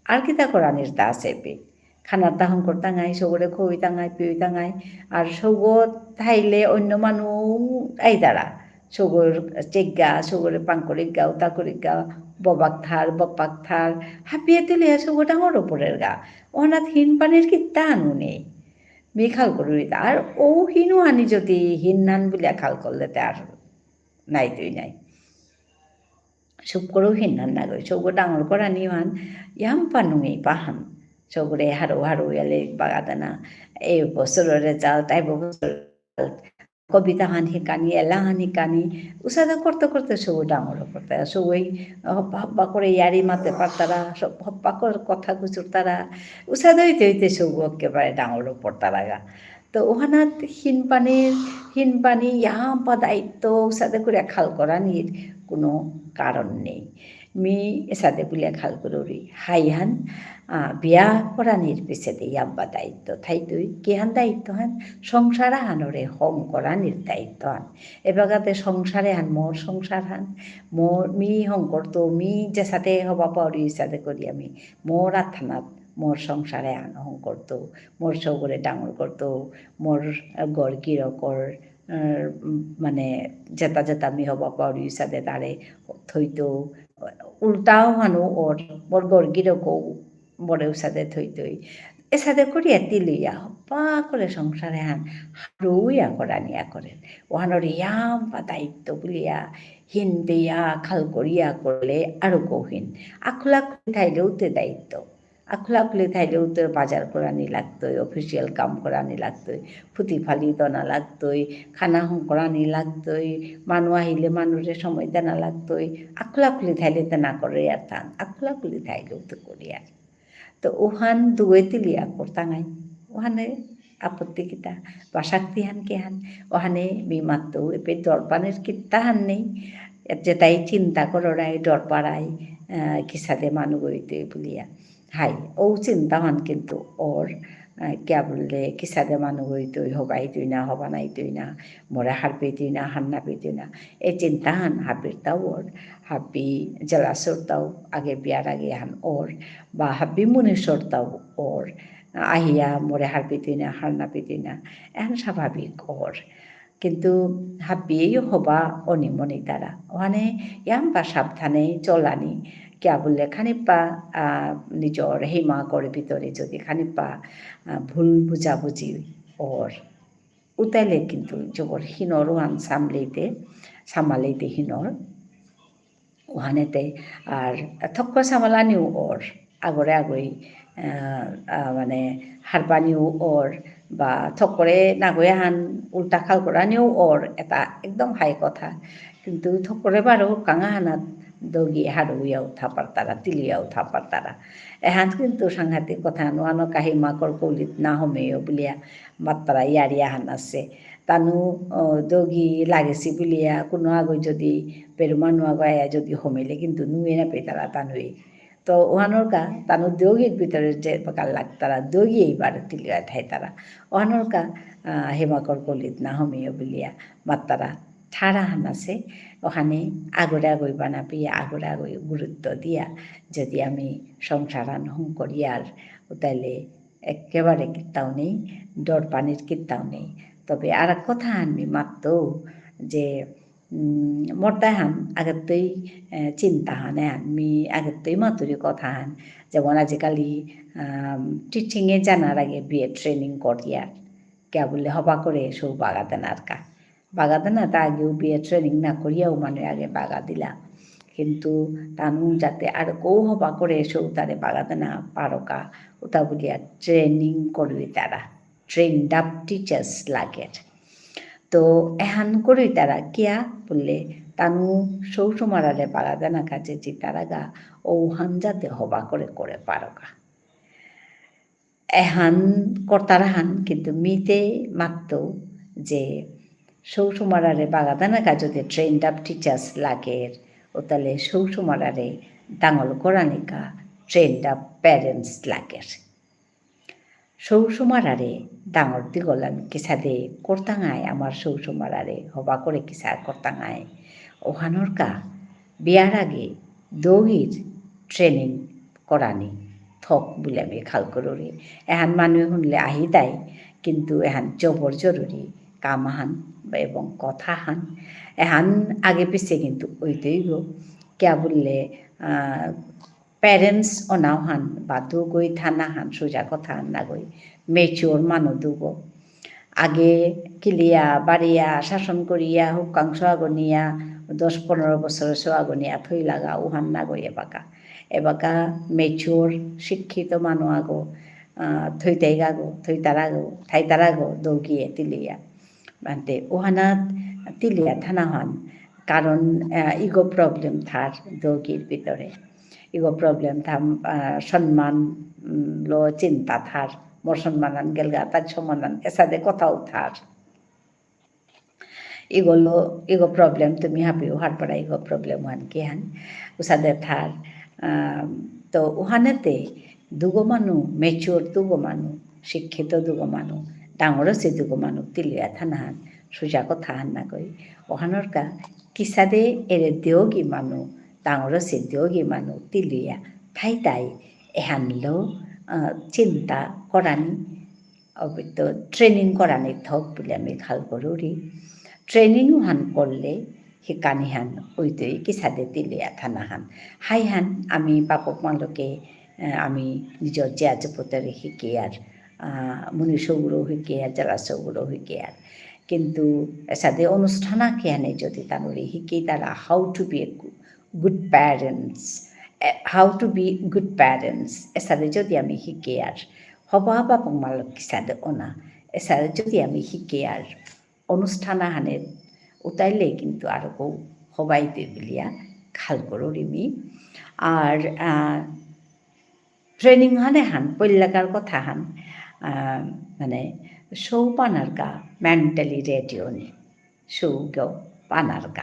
আর কিতা করানির তা আছে পে? খানার তা হঙকরতাঙাই, সৌগরে খইতাঙাই, পিইতাঙাই, আর সৌগো থাইলে অন্য মানু আইতারা। সৌগর চেগা, সৌগরে পাং করিগা, উতা করিগা, ববাক থার, বপাক থার, হাবিয়ে তুলিয়া সৌগো ডাঙর পড়েরগা। অহানাত হিন পানির কিত্তা আনু নেই। মি খাল করুরি তা। আর ও হিনু আনি যদি হিন নান বুলিয়া খাল করলে তে আর নাই তুই নাই। সৌগরে হিন নান না গই। সৌগো ডাঙর করানি হান, ইয়াম পানুঙি পাহান। সৌগরে হারৌ হারৌ ইয়ালে বাগাদানা। এই বছরর result, তাই বছর কবিতা হান হিকানি, এলা হান হিকানি, উসাদে করতে করতে সৌ ডাঙর করতে। সৌই হপ্পা হপ্পা করে ইয়ারি মাতে পারতারা, সব হপ্পা করে কথা গুজরতারা। উসাদে হইতে হইতে সৌ একেবারে ডাঙর পড়তারাগা। তো ওহানাত হিনপানির, হিনপানি ইয়াম্পা দায়িত্ব উসাদে করে খাল করানির কোনো কারণ নেই। মি এসাদে বুলিয়া খাল করুরি। হাইহান, আহ, বিয়া করানির পিছেদে ইয়াম্পা দায়িত্ব থাইতই। কিহান দায়িত্ব হান? সংসার হানরে হং করানির দায়িত্ব হান। এবাগাতে সংসারে হান মোর সংসার হান। মোর মি হং করতো, মি যেসাদে হবা পাউরি এসাদে করি আমি। মোর আথানাত মোর সংসারে হান হং করতো। মোর সৌগরে ডাঙর করতো। মোর, আহ, গর গিরকর, আহ, উম, মানে যেতা যেতা মি হবা পাউরি এসাদে তারে থইতো। উল্টাও হানু অর, মোর গর গিরকও মোরে উসাদে থইতই। এসাদে করিয়া তিলইয়া হপ্পা করে সংসারে হান হারৌইয়া করানিয়া করে। ওহানর ইয়াম্পা দায়িত্ব বুলিয়া হিন পেয়া খাল করিয়া করলে আরো কৌহিন। আখলা খুলি থাইলেও তে দায়িত্ব। আখলা খুলি থাইলেও তে বাজার করানি লাগতই, official কাম করানি লাগতই, ফুতি ফালি দনা লাগতই, খানা হং করানি লাগতই, মানু আহিলে মানুরে সময় দেনা লাগতই। আখলা খুলি থাইলে তে না করে আর থান, আখলা খুলি থাইলেও তে করি আর। তো ওহান দুয়ে তিলিয়া করতাঙাই। ওহানে আপত্তি কিতা? বা শক্তি হান কে হান? ওহানে মি মাত্তু এপে ডর পানির কিত্তা হান নেই। যেতাই চিন্তা কররাই, ডর পারাই, আহ, কিসাদে মানু গইতে বুলিয়া। হাই, ও চিন্তা হান কিন্তু অর, আহ, কিয়া বুললে কিসাদে মানু গইতই, হবাই তুই না, হবা নাই তুই না, মোরে হারপি তুই না, হার না পি তুই না। এ চিন্তা হান হাবিরতাও অর, হাবি জেলাসরতাও আগে বিয়ার আগে হান অর, বা হাবি মুনিসরতাও অর, আহিয়া মোরে হারপি তুই না, হার না পি তুই না, এহান স্বাভাবিক অর। কিন্তু হাবিয়েও হবা অনিমনি তারা। ওহানে ইয়াম্পা সাবধানে চলানি, কিয়া বুললে খানিপা, আহ, নিজর হিমাগর ভিতরে যদি খানিপা, আহ, ভুল বুঝাবুঝি অর, উতাইলে কিন্তু জবর হিনর ওহান সামলেইতে, সামালেইতে হিনর। ওহানেতে আর থক্ক সামালানিও অর, আগরে আগই, আহ, আহ, মানে হারপানিও অর, বা থক্করে নাগই হান উল্টা খাল করানিও অর, এটা একদম হাই কথা। কিন্তু থক্করে বারো কাঙা হানাত দগি হারৌ ইয়া উঠা পারতারা, তিলয়া উঠা পারতারা। এহান কিন্তু সাংঘাতিক কথা, নুয়ানো কাহি মাকর কৌলিত না হমেও বুলিয়া মাত্তারা ইয়ারি আহান আছে। তানু, অ, দগি লাগেসি বুলিয়া কোনো আগই যদি পেরুমা নুয়াগো আয়া যদি হমেলে কিন্তু নুয়ে না পেতারা তানুই। তো ওহানর কা তানু দগির ভিতরে যে বাকাল লাগতারা, দগি এইবার তিলয়া থাইতারা। ওহানর কা, আ, হেমাকর কলিত না হমিও বুলিয়া মাত্তারা ঠার আহান আছে, ওহানে আগরে আগই বানা পিয়া, আগরে আগই গুরুত্ব দিয়া, যদি আমি সংসার আহান হঙকরিয়ার, উতাইলে একেবারে কিত্তাও নেই, ডর পানির কিত্তাও নেই। তবে আর এক কথা আমি মাত্তৌ যে, উম, মোর তাহান আগেত্তই, এ, চিন্তাহান এহান, মি আগেত্তই মাতুরি কথাহান, যেমন আজিকালি, আম, teaching এ যানার আগে B A training করিয়ার, কিয়া বুললে হবা করে সৌ বাগা দেনার কা। বাগা দেনা তা আগেও B A training না করিয়াও মানে আগে বাগা দিলা। কিন্তু তানু যাতে আর কৌ হবা করে সৌ তারে বাগা দেনা পারকা, উতা বুলিয়া training করবি তারা। Trained up teachers লাগের। তো এহান করবি তারা কিয়া বুললে, তানু সৌ সুমারারে বাগা দেনা কাজে চিতারাগা, ওহান যাতে হবা করে করে পারকা। এহান করতারাহান কিন্তু মিতে মাত্তৌ যে সৌ সুমারারে বাগা দেনাকা যদি trained up teachers লাগের, উতালে সৌ সুমারারে ডাঙর করানিকা trained up parents লাগের। সৌ সুমারারে ডাঙর দিগলান কিসাদে করতাঙাই, আমার সৌ সুমারারে হবা করে কিসা করতাঙাই, ওহানর কা বিয়ার আগে দগির training করানি থক বুলে আমি খাল করুরি। এহান মানু হুনলে আহিতাই, কিন্তু এহান জবর জরুরি কাম আহান এবং কথা হান। এহান আগে পিছে কিন্তু ওইতই গো। কিয়া বুললে, আহ, parents অনাও হান বা দুগই থানা হান সুজা কথা হান নাগই। Mature মানু দুগো। আগে কিলিয়া, বাড়িয়া, শাসন করিয়া, হুকাং সোয়াগনিয়া, দশ পনেরো বছর সোয়াগনিয়া থই লাগা, উহান নাগই এবাকা। এবাকা mature, শিক্ষিত মানু আগো, আহ, থইতাই গাগো, থইতারাগো, থাইতারাগো, দৌগিয়ে তিলিয়া। মানতে উহানাত তিলিয়া থানা হান, কারণ, আহ, ego problem থার দৌগির ভিতরে। Ego problem থাম, আহ, সম্মান, উম, লো চিন্তা থার, মোর সম্মানান গেলগা, তার সম্মানান এসাদে কথাও থার। Ego লো, ego problem তুমি হাবিও হারপারা ego problem হান কি হান, উসাদে থার। আহ, তো উহানেতে দুগো মানু, mature দুগো মানু, শিক্ষিত দুগো মানু, ডাঙর সে দুগো মানু, তিলিয়া থানা হান, সুজা কথা হান নাগই। ওহানর কা, কিসাদে এরে দেওগি মানু, ডাঙর সে দেওগি মানু, তিলিয়া, থাইতাই, এহানলো, আহ, চিন্তা করানি, অবিত training করানি থক বুলে আমি খাল করুরি। Training হান করলে, হিকানি হান, ওইতই কিসাদে তিলিয়া থানা হান। হাই হান, আমি বাপক মালকে, আহ, আমি নিজর জিয়া জপুতরে হিকিয়ার, আহ, মুনি সৌগুলো হিকিয়ার, জেলা সৌগুলো হিকিয়ার। কিন্তু এসাদে অনুষ্ঠান আকে হানে যদি তানুরে হিকি তারা how to be a good parents, A, how to be good parents, এসাদে যদি আমি হিকিয়ার, হবা বাপক মালক কিসাদে ওনা, এসাদে যদি আমি হিকিয়ার, অনুষ্ঠান আহানে উতাইলে কিন্তু আরো কৌ হবাই দে বুলিয়া খাল করুরি মি। আর, আহ, training হানে হান, পইলাকার কথা হান, আহ, মানে, সৌ পানার কা mentally ready অনি, সৌগ পানার কা।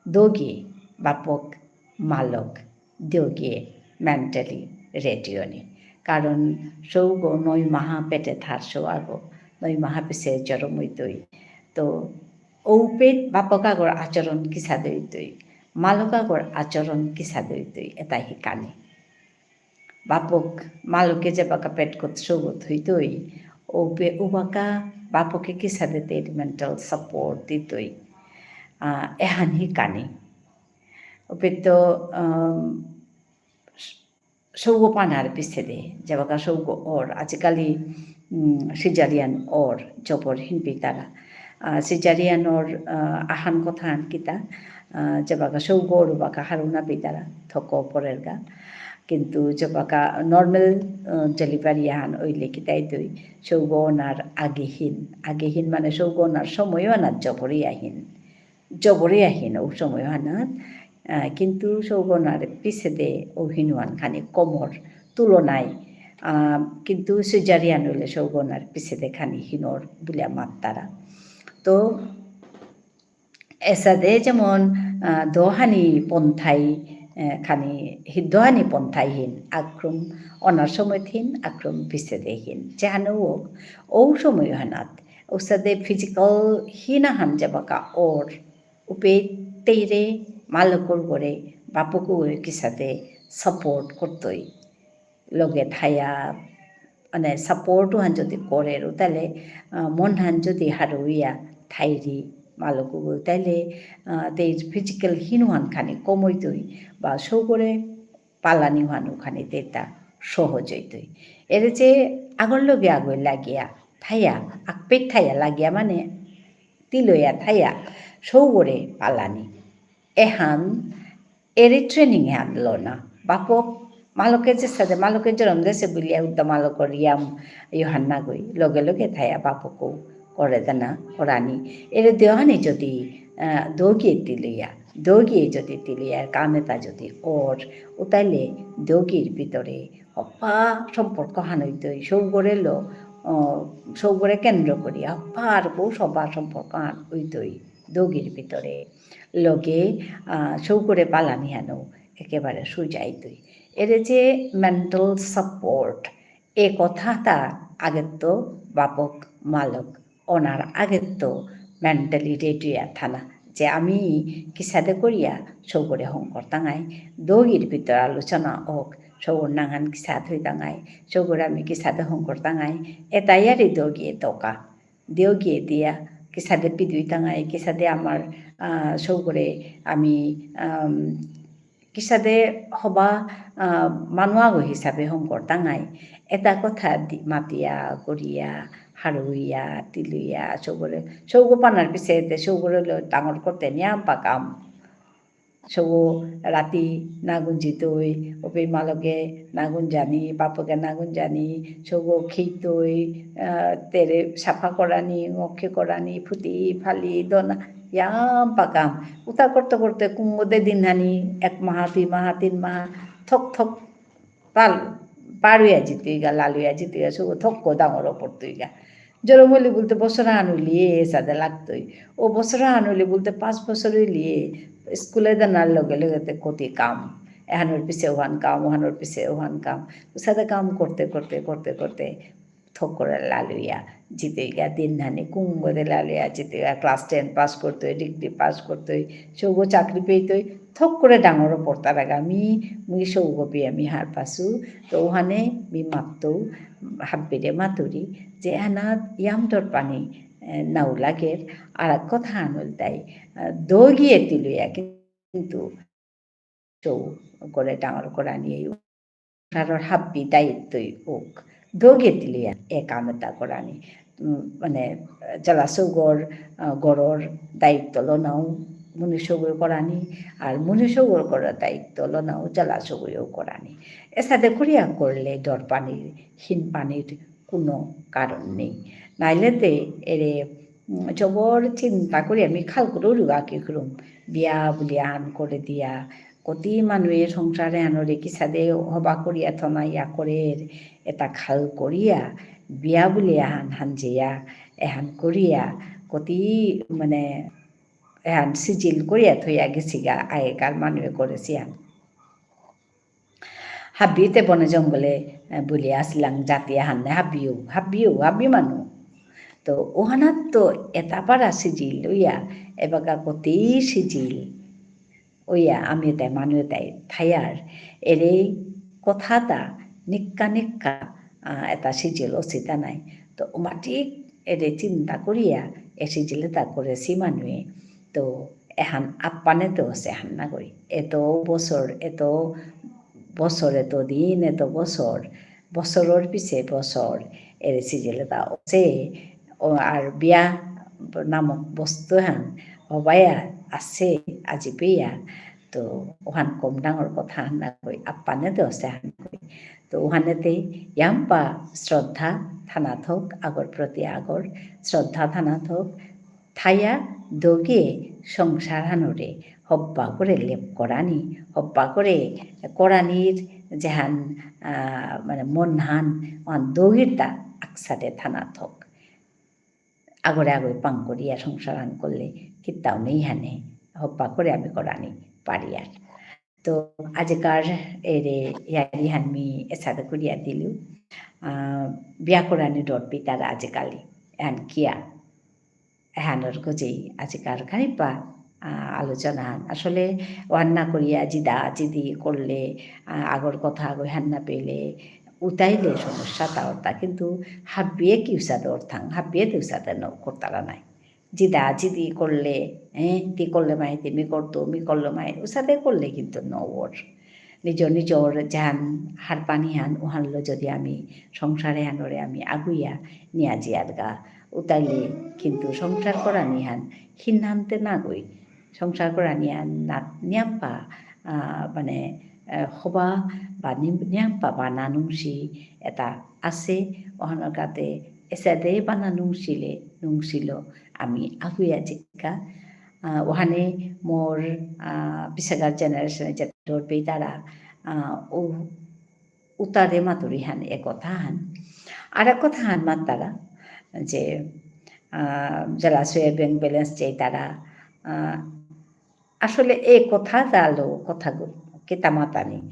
দগি, বাপক, মালক, দগিয়ে mentally ready অনি। কারণ সৌগ নয় মাহা পেটে থার সৌ আগো, নয় মাহা পিছে জরম হইতই। তো ঔপেত বাপক আগর আচরণ কিসাদে হইতই, মালক আগর আচরণ কিসাদে হইতই, এতা হিকানি। বাপক, মালকে যেবাকা পেটকত সৌগত হইতই, ঔপে উবাকা বাপকে কিসাদে তের mental support দিতই। আহ, এহান হিকানি। ঔপেত, আম, সৌগ পানার পিছেদে, যেবাকা সৌগ অর, আজিকালি, উম, cesarean অর, জবর হিনপিতারা। আহ, cesarean অর, আহ, আহান কথা আন কিতা, আহ, যেবাকা সৌগ অর বাকা হারুনা পিতারা, থক পরেরগা। কিন্তু যেবাকা normal, আহ, delivery আহান ওইলে কিতাই দই, সৌগ অনার আগেহীন, আগেহীন মানে সৌগ অনার সময় আনার জবরই আহিন। জবরে আহিন, ঔ সময় হানাত, আহ, কিন্তু সৌগনার পিছেদে ও হিনুয়ান খানি কমর তুলনায়, আহ, কিন্তু cesarean হইলে সৌগনার পিছেদে খানি হিনর বুলিয়া মাত্তারা। তো এসাদে যেমন, আহ, দোহানি পন্থাই, আহ, খানি হি-, দোহানি পন্থাই হিন, আক্রম অনার সময় হিন, আক্রম পিছেদে হিন। যেহানো হোক, ও সময় হানাত, ওসাদে physical হিনাহান যাবাকা ওর, উপে তেইরে মালকর করে বাপকগই কিসাদে support করতই। লগে থায়া, মানে, support হান যদি করের, তাহলে, আহ, মন হান যদি হারুইয়া থাইরি মালকগই, তাহলে, আহ, তেইর physical হিনুহান খানি কম হইতই, বা সৌগরে পালানি হানু খানি তেতা সহজ হইতই। এরে যে আগর লগে আগই লাগিয়া থায়া, আকপেট থায়া লাগিয়া মানে তিলয়া থায়া, সৌগরে পালানি। এহান এরে training হান লনা। বাপক, মালকে যেসাদে, মালকে জরম দেসে বুলিয়া উদ্দা মালকর ইয়াম ইহান নাগই। লগে লগে থায়া বাপকও করে দেনা, করানি। এরে দেহানি যদি, আহ, দগিয়ে তিলিয়া, দগিয়ে যদি তিলিয়া, কামেতা যদি ওর, উতাইলে দগির ভিতরে হপা সম্পর্ক হান হইতই। সৌগরে লো, আহ, সৌগরে কেন্দ্র করিয়া হপা আর বউ সবা সম্পর্ক হান হইতই। দগির ভিতরে। লগে, আহ, সৌগরে পালানি হানো একেবারে সুজাইতই। এরে যে mental support, এ কথাতা আগেত্ত বাপক মালক অনার আগেত্ত mentally ready হইয়া থানা। যে আমি কিসাদে করিয়া সৌগরে হঙকরতাঙাই, দগির ভিতর আলোচনা হোক, সৌগর নাঙহান কিসাদে হইতাঙাই, সৌগরে আমি কিসাদে হঙকরতাঙাই, এতাইয়ারি দগিয়ে তকা। দেও গিয়ে দিয়া, কিসাদে পিদুইতাঙাই, কিসাদে আমার, আহ, সৌগরে আমি, আম, কিসাদে হবা, আহ, মানু আগো হিসাবে হঙকরতাঙাই। এতা কথা দি-, মাতিয়া, করিয়া, হারুইয়া, তিলুইয়া, সৌগরে, সৌগ পানার পিছে এতে সৌগরে লো ডাঙর করতে নিয়াম পাকাম। সৌ রাতি না গুঞ্জিতই, ওপি মালকে না গুঞ্জানি, বাপকে না গুঞ্জানি, সৌ খেইতই, আহ, তেরে সাফা করানি, অক্ষে করানি, ফুতি, ফালি, দনা, ইয়াম পাকাম। উতা করতে করতে কুঙ্গদে দিন হানি, এক মাহা, দুই মাহা, তিন মাহা, থক থক পাল-, পারুয়া জিতুইগা, লালুয়া জিতুইগা, সৌ থক্ক ডাঙর পড়তুইগা। জরম হইলে বলতে বছর আন হইলে এসাদে লাগতই। ও বছর আন হইলে বলতে পাঁচ বছর হইলে স্কুলে দেনার লগে লগে তে কতি কাম। এহানোর পিছে ওহান কাম, ওহানোর পিছে ওহান কাম। ওসাদে কাম করতে করতে, করতে করতে থক করে লালুয়া জিতুইগা, দিন হানি কুঙ্গদে লালুয়া জিতুইগা, class ten পাস করতই, degree পাস করতই, সৌগ চাকরি পেইতই, থক করে ডাঙর পড়তারাগা মি, মুই সৌগ পেয়া মি হার পাসু, তো ওহানে মি মাততৌ, হাব্বিরে মাতুরি, যে এহানাত ইয়াম দরপানি, এ, নাও লাগের, আর এক কথা আনল তাই, আ, দগিয়ে তিলুয়া কিন্তু সৌ করে ডাঙর করানি এই সংসারর হাব্বি দায়িত্বই ওক। দগিয়ে তিলুয়া এ কাম এতা করানি। উম, মানে, জেলা সৌগর, আ, গরর দায়িত্ব লনাও মুনি সৌগই করানি, আর মুনি সৌগর গরর দায়িত্ব লনাও জেলা সৌগইও করানি। এসাদে করিয়া করলে দরপানির, হিনপানির কোনো কারণ নেই। নাইলে তে এরে, উম, জবর চিন্তা করি আমি খাল করে উড়ুগা কি করুম। বিয়া বুলিয়া আন করে দিয়া, কতি মানুয়ে সংসারে আনরে কিসাদে হবা করিয়া থনা ইয়া করের, এতা খাল করিয়া, বিয়া বুলিয়া আন হানজিয়া, এহান করিয়া, কতি মানে এহান সিজিল করিয়া থইয়া গেছিগা আগেকার মানুয়ে করেসিয়ান। হাবিতে বনে জঙ্গলে, এ, বুলিয়া আসিলাং জাতি আহান নে হাবিও, হাবিও, হাবি মানু। তো ওহানাত তো এতা পারা সিজিল ওইয়া, এবাকা কতি সিজিল ওইয়া, আমি এতাই মানু এতাই থায়ার। এরে কথাতা নিক্কা নিক্কা, আ, এতা সিজিল অসিতা নাই। তো ওমাটিক এরে চিন্তা করিয়া এ সিজিল এতা করেসি মানুয়ে। তো এহান আপ্পানে তো সেহান নাগই। এত বছর, এত বছর, এত দিন, এত বছর, বছরর পিছে বছর, এরে সিজিল এতা অসে, ও আর বিয়া নামক বস্তু হান হবায়া আসে আজি পেয়া, তো ওহান কম ডাঙর কথা হান নাগই, আপ্পানে তো সেহান নাগই। তো ওহানেতে ইয়াম্পা শ্রদ্ধা থানা থক, আগর প্রতি আগর শ্রদ্ধা থানা থক, থায়া দগিয়ে সংসার হানরে হব্বা করে লেপ করানি, হব্বা করে করানির যেহান, আহ, মানে মনহান, ওহান দৌগিরতা আকসাদে থানা থক। আগরে আগরে পাং করিয়া সংসারহান করলে কিত্তাও নেই হানে, হব্বা করে আমি করানি পারিয়ার। তো আজিকার এরে ইয়ারিহান মি এসাদে করিয়া দিলু। আহ, বিয়া করানি ডর পিতারা আজিকালি, এহান কিয়া? এহানর গজেই আজিকার খানিপা, আহ, আলোচনা। আসলে ওহান না করিয়া জিদা জিদি করলে, আহ, আগর কথা আগই হান না পেলে, উতাইলে সমস্যা তা অর্থা। কিন্তু হাবিয়ে কি উসাদে অর্থাং, হাবিয়ে তো উসাদে ন করতারা নাই। জিদা জিদি করলে, এ, তি করলে মাই, তি মি করতো, মি করলে মাই, উসাদে করলে কিন্তু ন ওর। নিজর নিজর জান হারপানিহান, উহানলো যদি আমি সংসার এহানরে আমি আগুইয়া নিয়া জিয়ারগা, উতাইলে কিন্তু সংসার করানিহান হিনহানতে না গই। সংসার করানিহান না নিয়াম্পা, আহ, মানে, আহ, হবা বা নিম-, নিয়াম্পা বা না নুংসি এটা আছে, ওহানর কাতে এসাদে বানা নুংসিলে, নুংসিলো আমি আগুয়া জিকা। আহ, ওহানে মোর, আহ, পিসাগার generation এ যে ডর পেইতারা, আহ, উ-, উতারে মাতুরিহান এ কথাহান। আর এক কথাহান মাতারা যে, আহ, জলাশয়ে bank balance চাইতারা, আহ, আসলে এই কথা জালো, কথা গো-, কিতা মাতানি।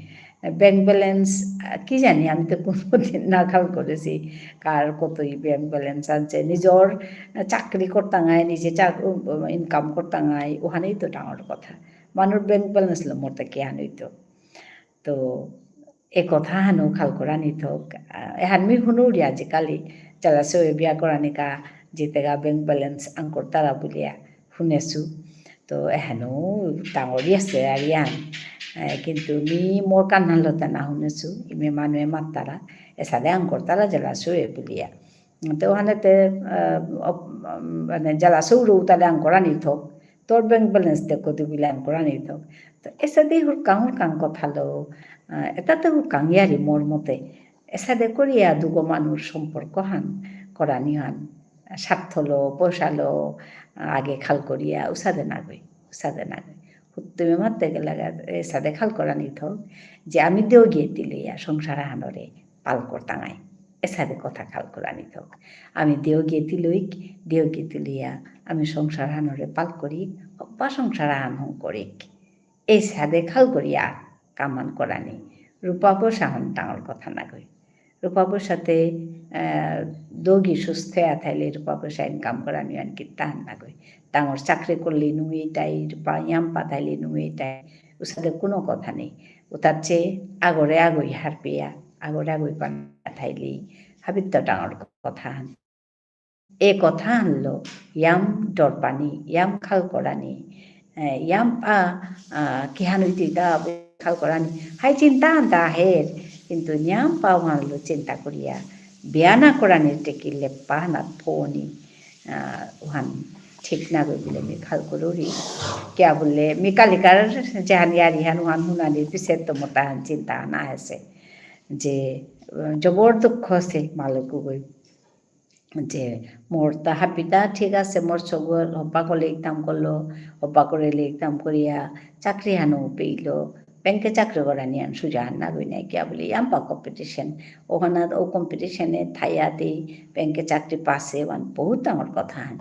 Bank balance, আহ, কি জানি, আমি তো কোনোদিন না খেয়াল করেছি, কার কতই bank balance আছে। নিজর, আহ, চাকরি করতাঙাই, নিজে চাক-, উম, income করতাঙাই, ওখানেই তো ডাঙর কথা। মানুর bank balance লো মরতে কে আনইতো। তো এ কথা হানো খাল করানি থক। আহ, এহান মি হুনুরি আজিকালি, জলাশয়ে বিয়া করানিকা, জিতেগা bank balance আঙকরতারা বুলিয়া হুনেসু। তো এহানো ডাঙরি আছে আর ইয়ান। আহ, কিন্তু মি মোর কান্নালতা না হুনেসু, ইমে মানুয়ে মাত্তারা, এসাদে আঙকরতারা জলাশয়ে বুলিয়া। তো ওখানেতে, আহ, অপ-, মানে, জলাশয়রও তাহলে আঙকরানি থক, তোর bank balance তে কত বিলে আঙকরানি থক। তো এসাদে হুরকাং হুরকাং কথালো, আহ, এটাতে হুরকাং ইয়ারি মোর মতে। এসাদে করিয়া দুগো মানুর সম্পর্কহান করানিহান, স্বার্থলো, পয়সালো, আহ, আগে খাল করিয়া, উসাদে না গই, উসাদে না গই। হুত্তুমে মাতে গেলাগা, এসাদে খাল করানি থক, যে আমি দেও গিয়ে তিলইয়া সংসার হানরে পাল করতাঙাই। এসাদে কথা খাল করানি থক। আমি দেও গেতি লইক, দেও গেতি লইয়া, আমি সংসার হানরে পাল করি, হব্বা সংসার হান হং করিক। এসাদে খাল করিয়া কামান করানি। রূপা পয়সা হন ডাঙর কথা না কই। রূপা পয়সাতে, আহ, দগি সুস্থ থাইলে রূপা পয়সা income করানি আন কিত্তাহান না কই। ডাঙর চাকরি করলে নুয়ে তাই, রূপা ইয়াম্পা থাইলে নুয়ে তাই। উসাদে কোনো কথা নেই। উতার চেয়ে আগরে আগই হারপিয়া, আগরে আগই পানা থাইলেই হাবিত্ত ডাঙর কথা হান। এ কথা হানলো, ইয়াম ডরপানি, ইয়াম খাল করানি, এ, ইয়াম আ, আ, কিহান হইতে ইতা খাল করানি। হাই চিন্তা আনতা আহের, কিন্তু নিয়াম পা ওহানলো চিন্তা করিয়া, বিয়া না করানির টেকিলে পাহানাত ফোনি, আহ, ওহান ঠিক না গই বুলে মি খাল করুরি। কিয়া বুলে মি কালিকার যেহান ইয়ারিহান ওহান হুনানির পিছে তো মোর তাহান চিন্তা আনা আছে। যে, আহ, জবর দুঃখ আছে মালক গই। যে মোর তা হাবিতা ঠিক আছে, মোর সগর হবা করলে একদম করলো, হবা করে একদম করিয়া চাকরি হানো পেইলো। ব্যাংকে চাকরি করানি আন সুজা হান না গই নাই কিয়া বুলে ইয়াম্পা competition। ওখানে ও competition এ থাইয়া দি ব্যাংকে চাকরি পাসে ওহান বহুত ডাঙর কথা হান।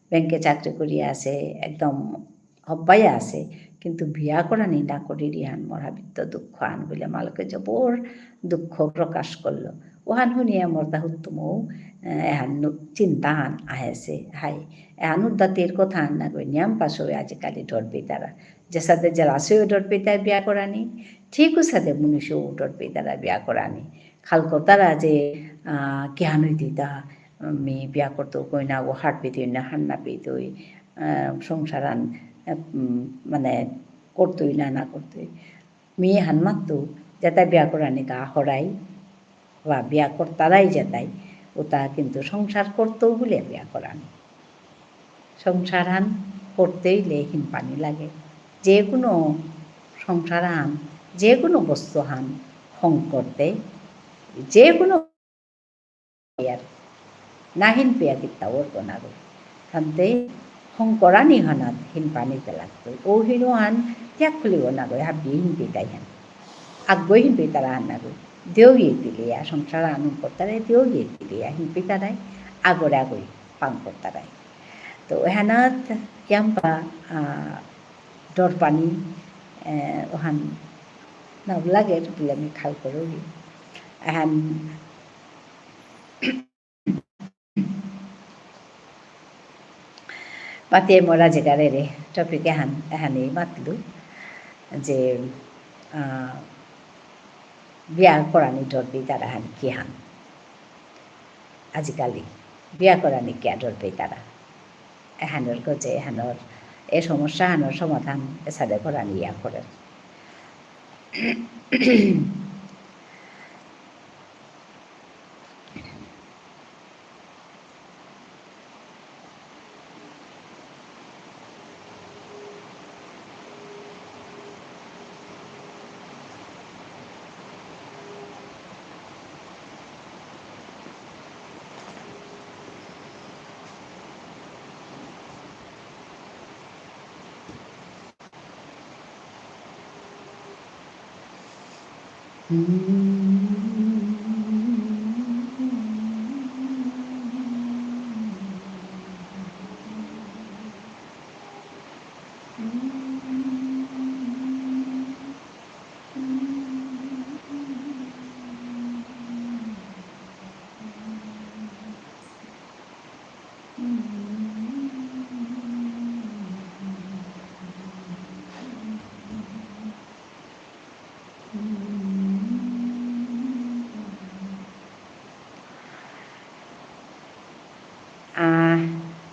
ব্যাংকে চাকরি করিয়া আছে, একদম হব্বাই আছে, কিন্তু বিয়া করানি না করিরি হান মোর হাবিত্ত দুঃখ আন বুলে মালকে জবর দুঃখ প্রকাশ করলো। ওহান হুনিয়া মোর তা হুত্তুমও, আহ, এহান নু-, চিন্তা হান আহেছে, হাই। এহান উদ্দাতির কথা হান না গই নিয়াম পাশে আজিকালি ডর পেইতারা। যেসাদে জলাশয়ও ডর পেইতাই বিয়া করানি, ঠিক উসাদে মনুষ্যও ডর পেইতারা বিয়া করানি। খাল করতারা যে, আহ, কিহান হইতে তা, মি বিয়া করতো কই না, ও হারপেইতই না, হার না পেইতই, আহ, সংসার আন, উম, মানে, করতই না, না করতই। মি হান মাত্তু, যেতা বিয়া করানিকা হরাই, বা বিয়া করতারাই যেতাই, ওতা কিন্তু সংসার করতো বুলে বিয়া করানি। সংসার হান করতেই লে হিনপানি লাগে। যে কোনো সংসার হান, যে কোনো বস্তু হান হং করতে, যে কোনো ইয়ার নাহিন পেয়া কিত্তা ওর কোনাগো। হানতে হঙকরানি হানাত হিনপানিতে লাগতই। ও হিনহান ত্যাগ খুলিব নাগই, হাবি হিনপিতাই হান। আগই হিনপিতারা হান নাগই। দেউগি তিলিয়া, সংসার আনুন করতারাই দেউগি তিলিয়া, হিনপিতারাই, আগরে আগই পাং করতারাই। তো এহানাত ইয়াম্পা, আহ, ডরপানি, আহ, ওহান নাও লাগে, বুলে আমি খাল করুরি। এহান মাতে মোরা জেগারে রে, topic এহান, এহানি মাতলু যে, আহ, বিয়া করানি ডর পেইতারা হান কিহান। আজিকালি বিয়া করানি কিয়া ডর পেইতারা। এহানর গজে, এহানর, এ সমস্যা হানর সমাধান এসাদে করানি ইয়া করে। আহ,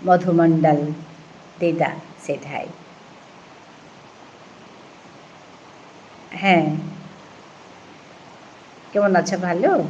মধুমণ্ডল দিদা said hi। হ্যাঁ, কেমন আছো? ভালো?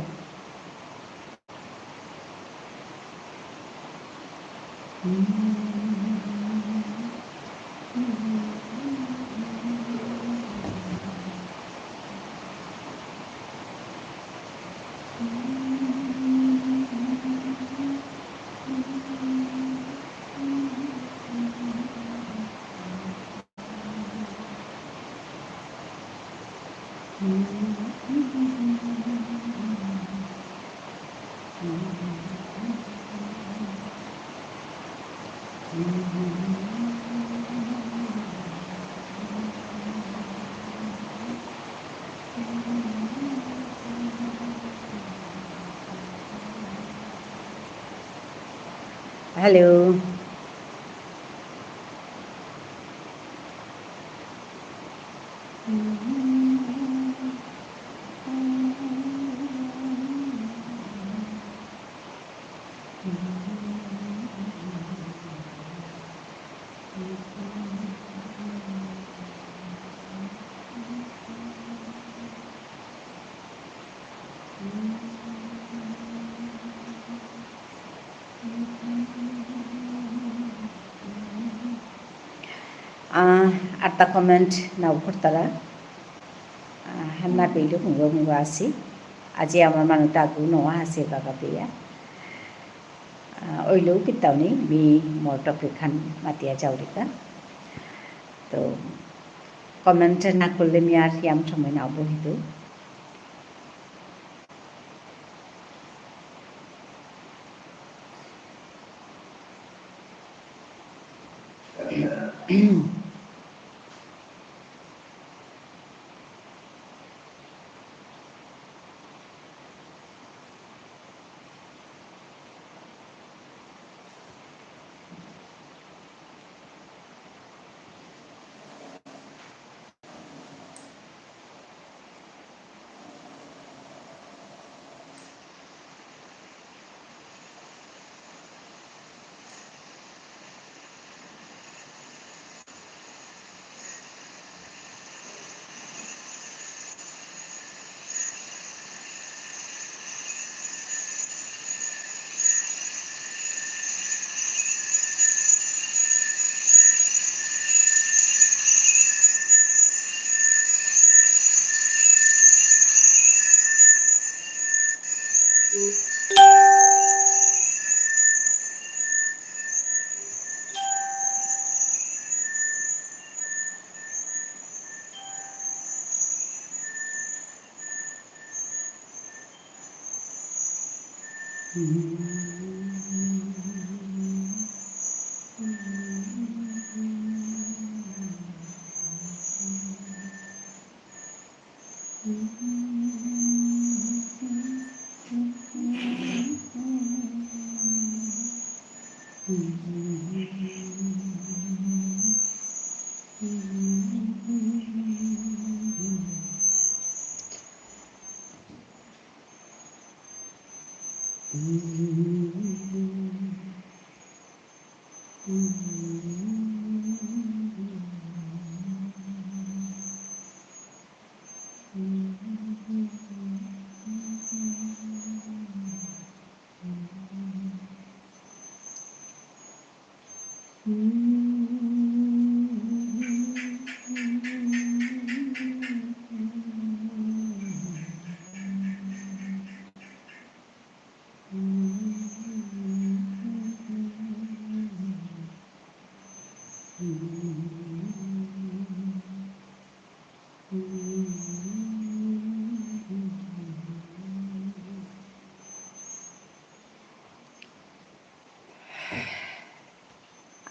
Hello. আহ, আরতা comment নাও করতারা। আহ, হান্না পেইলু, মুগো মুগো আসি। আজি আমার মানু তাগু নোয়া আসে বাগা পেয়া। আহ, ওইলেও কিতাও নেই, মি মোর topic খান মাতিয়া যাওরিকা। তো comment না করলে মি আর ইয়াম সময় না বহিতু।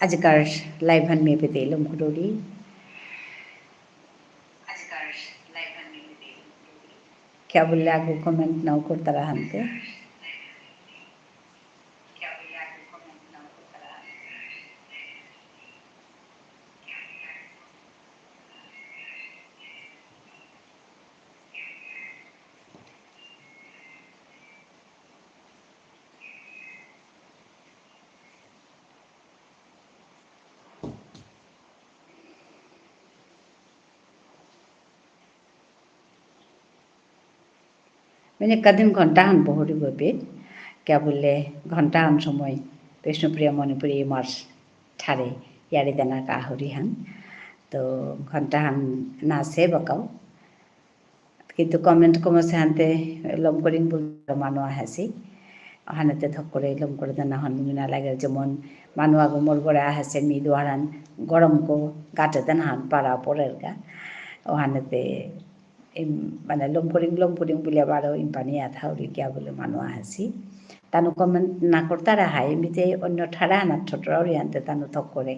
আজিকার live হান মি এপেইতে লম করুরি। কিয়া বুলে আগু comment নাউ করতারা হানতে। মানে কদিন ঘন্টাহান বহুরি গবে, কিয়া বুলে ঘন্টাহান সময় বিষ্ণুপ্রিয়া মণিপুরী ইমার ঠারে য়ারি দেনা কাহুরি হান। তো ঘন্টাহান না সে বাকাও। কিন্তু comment কমসে হানতে লম করিং বুলে মানু আহেসি। অহানেতে থক করে লম করে দেনা হন মিনা লাগে যেমন মানু আগো মোর ঘরে আহেসে মি দুয়ারান গরম কো গাটে দেনা হান পারা পড়ের গা। অহানেতে ইম, মানে লম করিং, লম করিং বুলে বারো ইম্পানি আথাউরি কিয়া বুলে মানু আহেসি। তানু comment না করতারা হাই, মিতে অন্য ঠারা না ঠটরাউরি আনতে তানু থক করে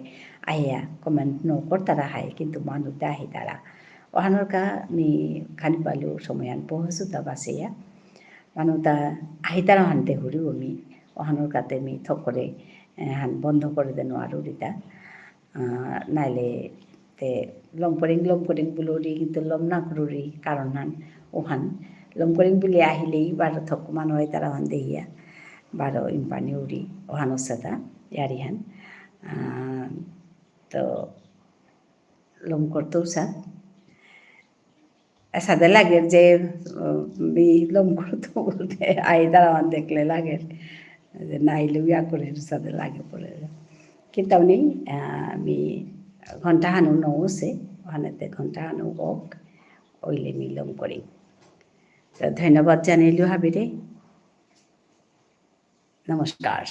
আহিয়া comment না করতারা হাই, কিন্তু মানু তে আহিতারা। অহানর কা মি খানি পালু সময়হান পহসুতা বাসেয়া। মানু তা আহিতারা হানতে হুরি মি, অহানর কাতে মি থক করে, এ, হান বন্ধ করে দেনো আরুরিতা। আহ, নাইলে তে লম করিং, লম করিং বুলুরি, কিন্তু লম না করুরি, কারণ হান, ওহান, লম করিং বুলে আহিলেই বারো থক মানু আইতারা হান দেহিয়া, বারো ইম্পানি উরি, ওহান ওসাদা, য়ারি হান। আহ, তো, লম করতো সা। এসাদে লাগে যে, উম, মি লম করতো বুলতে, আইতারা হান দেখলে লাগে। যে নাইলে ইয়া করে এসাদে লাগে পড়ে। কিন্তু নেই, আহ, মি ঘন্টাহানু নৌসে, ওহানেতে ঘন্টাহানু ওক, ওইলে মি লম করি। তো ধন্যবাদ জানাইলু হাবিরে। নমস্কার।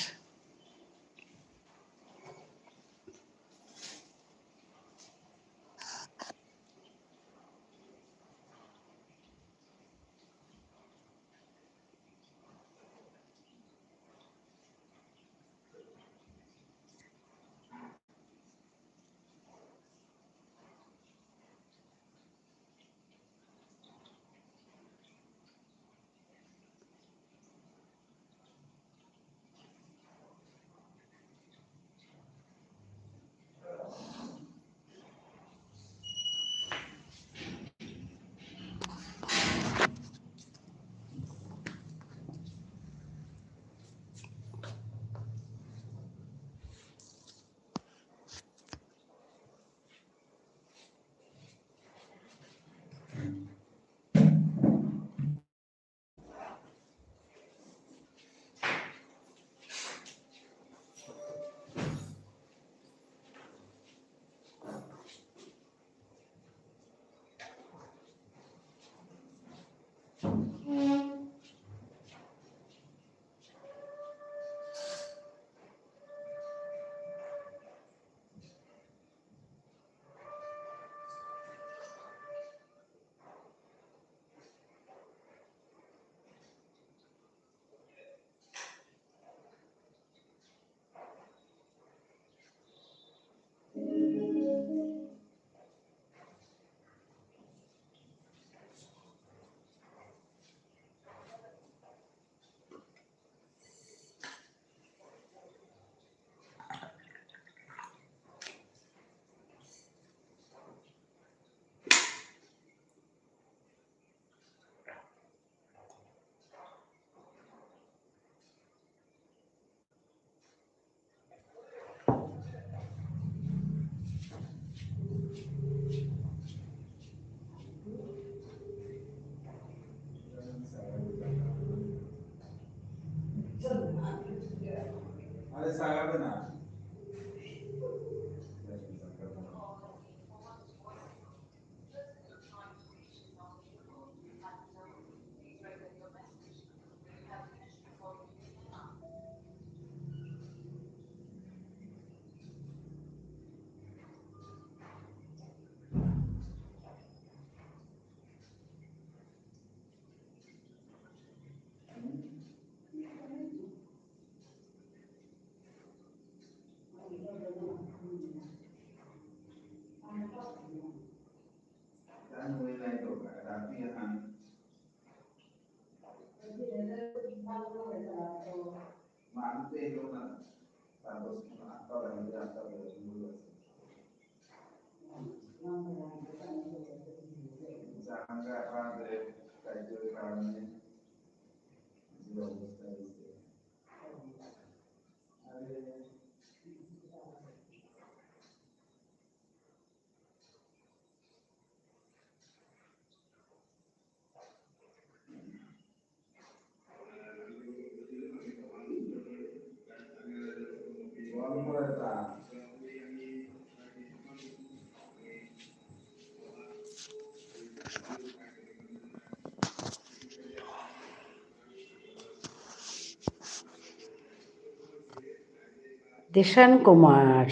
দিশান কুমার।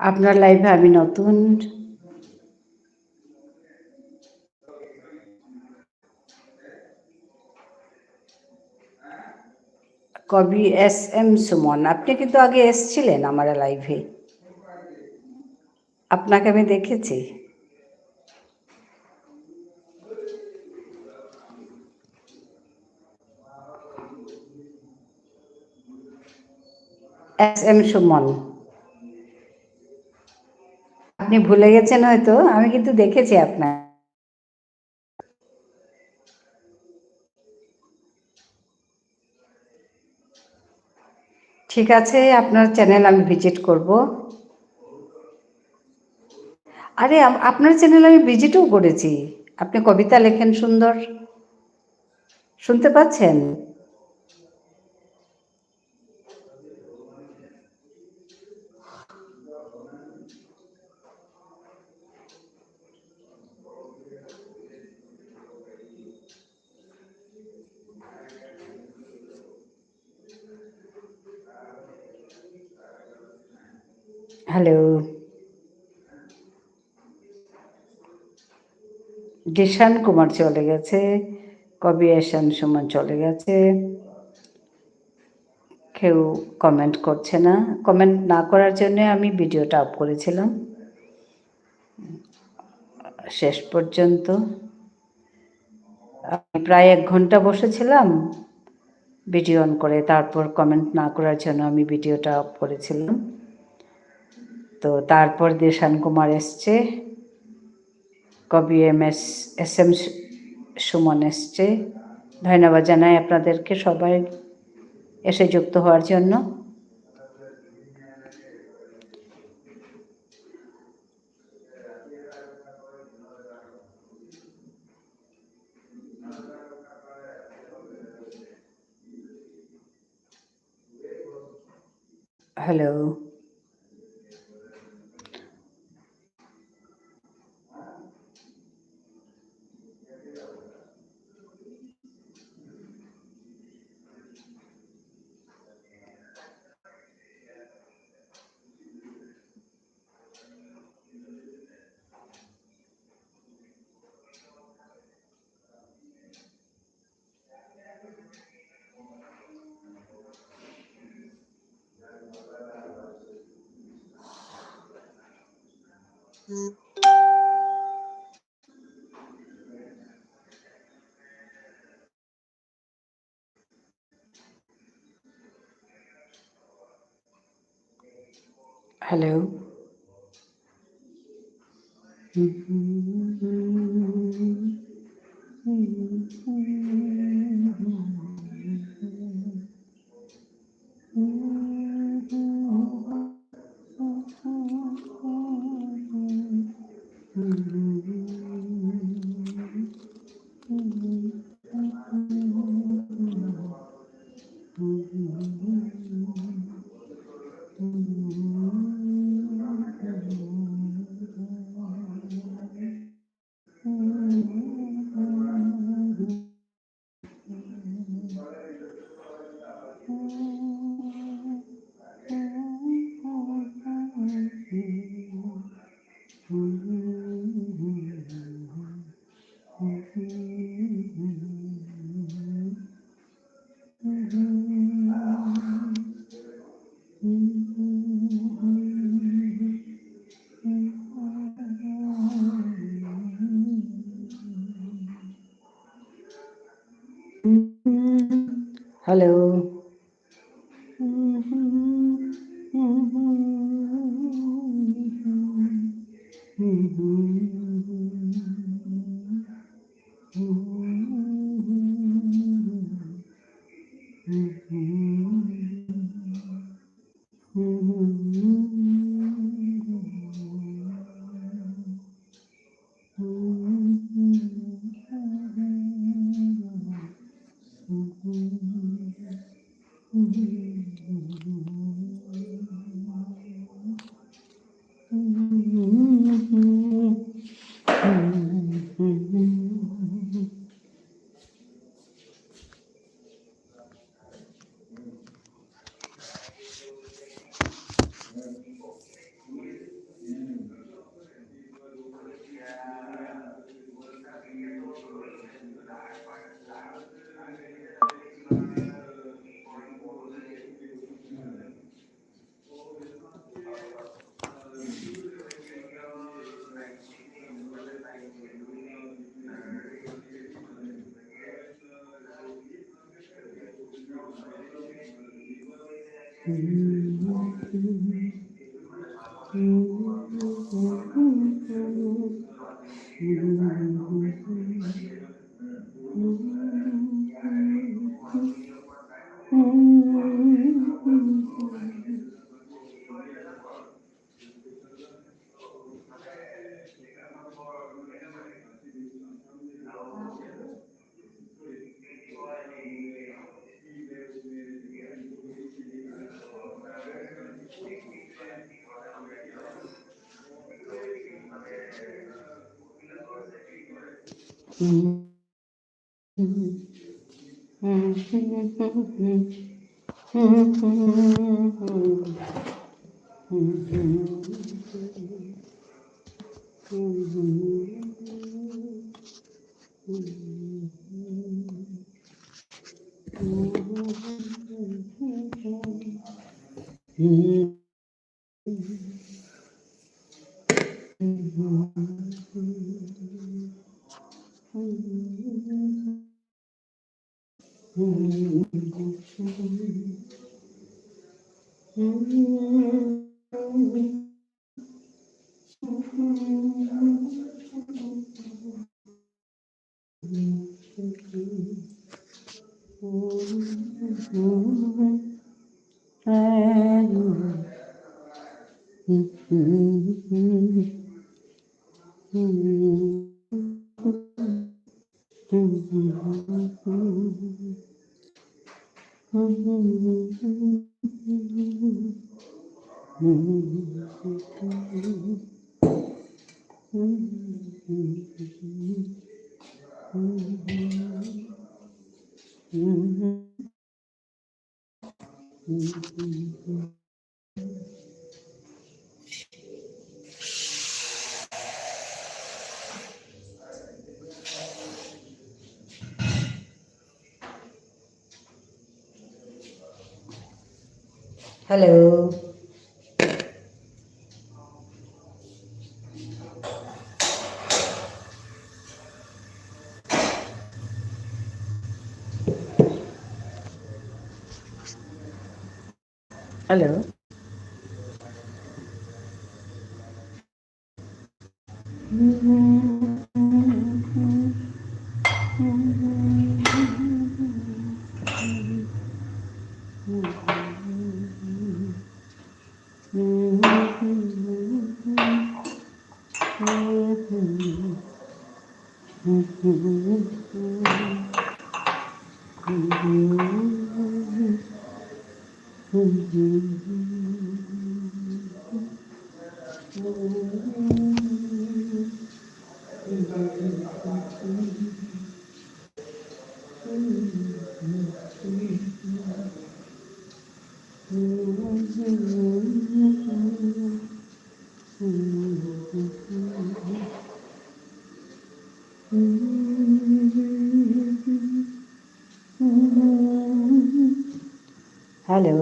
আপনার live-এ আমি নতুন। কবি এস এম সুমন, আপনি কিন্তু আগে এসছিলেন আমার live-এ, আপনাকে আমি দেখেছি। এস এম সুমন, আপনি ভুলে গেছেন হয়তো, আমি কিন্তু দেখেছি আপনার। ঠিক আছে, আপনার channel আমি visit করব। আরে, আম-, আপনার channel আমি visit-ও করেছি। আপনি কবিতা লেখেন সুন্দর। শুনতে পাচ্ছেন? Hello. জিশান কুমার চলে গেছে, কবি এস এম সুমন চলে গেছে, কেউ comment করছে না। Comment না করার জন্য আমি video-টা off করেছিলাম শেষ পর্যন্ত। আমি প্রায় এক ঘন্টা বসেছিলাম video on করে, তারপর comment না করার জন্য আমি video-টা off করেছিলাম। তো তারপর দিশান কুমার এসছে, কবি এম এস, এস এম সু-, সুমন এসছে। ধন্যবাদ জানাই আপনাদেরকে সবাই এসে যুক্ত হওয়ার জন্য। Hello. Hello. Hello. Hello. Hello. Hello.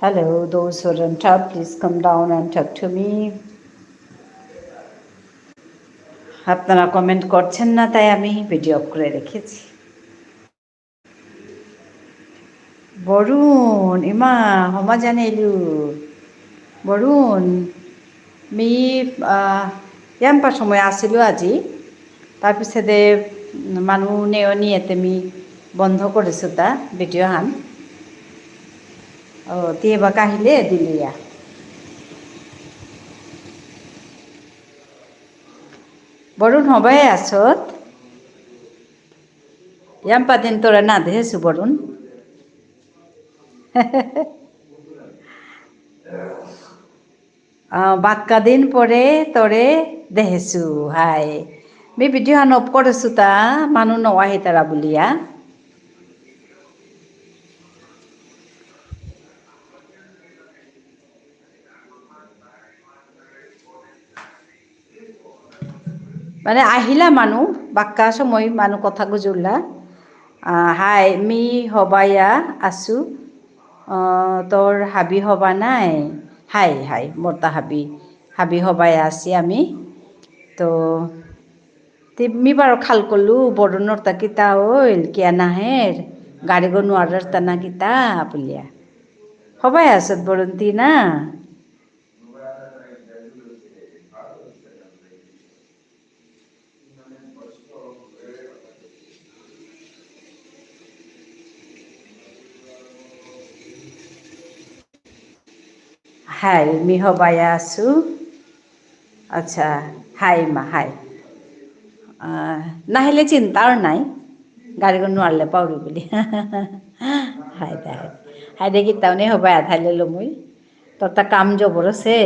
Hello, those who are on top, please come down and talk to me. আপনারা comment করছেন না, তাই আমি video off করে রেখেছি। বরুণ, ইমা, হমা জানেলু। বরুণ, মি, আহ, ইয়াম্পা সময় আসিলু আজি। তার পিছেদে মানু নেওনি এতে মি বন্ধ করেসুতা video হান। ও, তি এবাকা আহিলে দিলিয়া। বরুণ হবাই আসত। ইয়াম্পা দিন তোরে না দেহেসু বরুণ। আহ, বাক্কা দিন পরে তোরে দেহেসু, হাই। মি video হান off করেসুতা, মানু নওয়া হিতারা বুলিয়া। মানে আহিলা মানু, বাক্কা সময় মানু কথা গুজুরলা। আহ, হাই, মি হবায়া আসু, আহ, তোর হাবি হবা নাই? হাই, হাই, মোরতা হাবি, হাবি হবায়া আসি আমি। তো, তি মি বারো খাল করলু, বরুণর তা কিতা অইল, কিয়া নাহের, গাড়িগো নুয়ারের তা না কিতা, বুলিয়া। হবায়া আসত বরুণ তি না? হাই, মি হবায়া আসু। আচ্ছা, হাই মা, হাই। আহ, নাহিলে চিন্তার নাই, গাড়িগো নুয়ারলে পাউরি বুলি। হাই দে, হাই। হাই দে, কিতাও নেই হবায়া থাইলে লমুই। তোর তা কাম জবর আছে।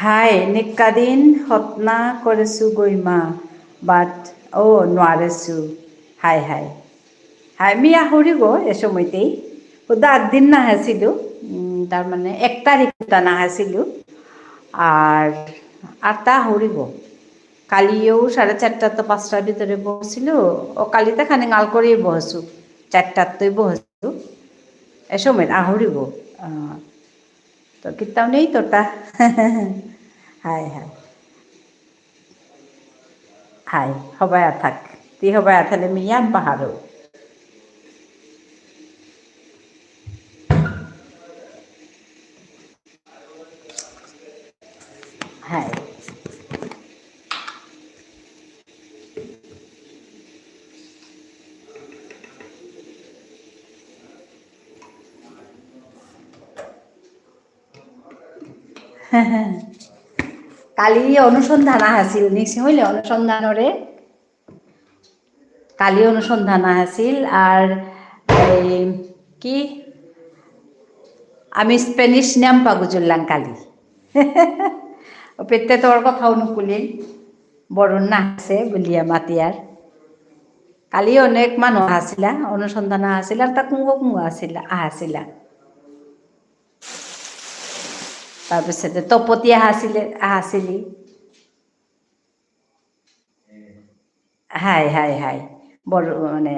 হাই, নিকাদিন হতনা করেসু গইমা, but, ও, নোয়ারেসু। হাই, হাই। হাই, মি আহুরিগো, এ সময়তেই। হুদা আগদিন নাহেসিলু, উম, তার মানে এক তারিখ তা নাহেসিলু। আর, আর তা আহুরিগো। কালিও সাড়ে চারটা তো পাঁচটার ভিতরে বসিলু। ও কালিতা খানি নাল করেই বসু। চারটার তোই বসু। এ সময় আহুরিগো। আহ, তো কিতাও নেই তোরতা। হাই, হাই। হাই, হবায়া থাক। তি হবায়া থালে মি ইয়াম পাহারো। হাই। কালি অনুসন্ধান আহাসিল, নিশ্চয় হইলে অনুসন্ধানরে। কালি অনুসন্ধান আহাসিল, আর এই কি, আমি স্প্যানিশ নিয়াম পাগুজুল্লাং কালি। অপেতে তোর কথাও নুকুলিল, বরুণ না আসে বুলিয়া মাতিয়ার। কালি অনেক মানু আসিলা, অনুসন্ধান আসিলা, আর তা কুঙ্গ কুঙ্গ আসিলা, আসিলা। তারপিছতে তপতি আসিলে, আসিলি। হাই, হাই, হাই। বড়, মানে,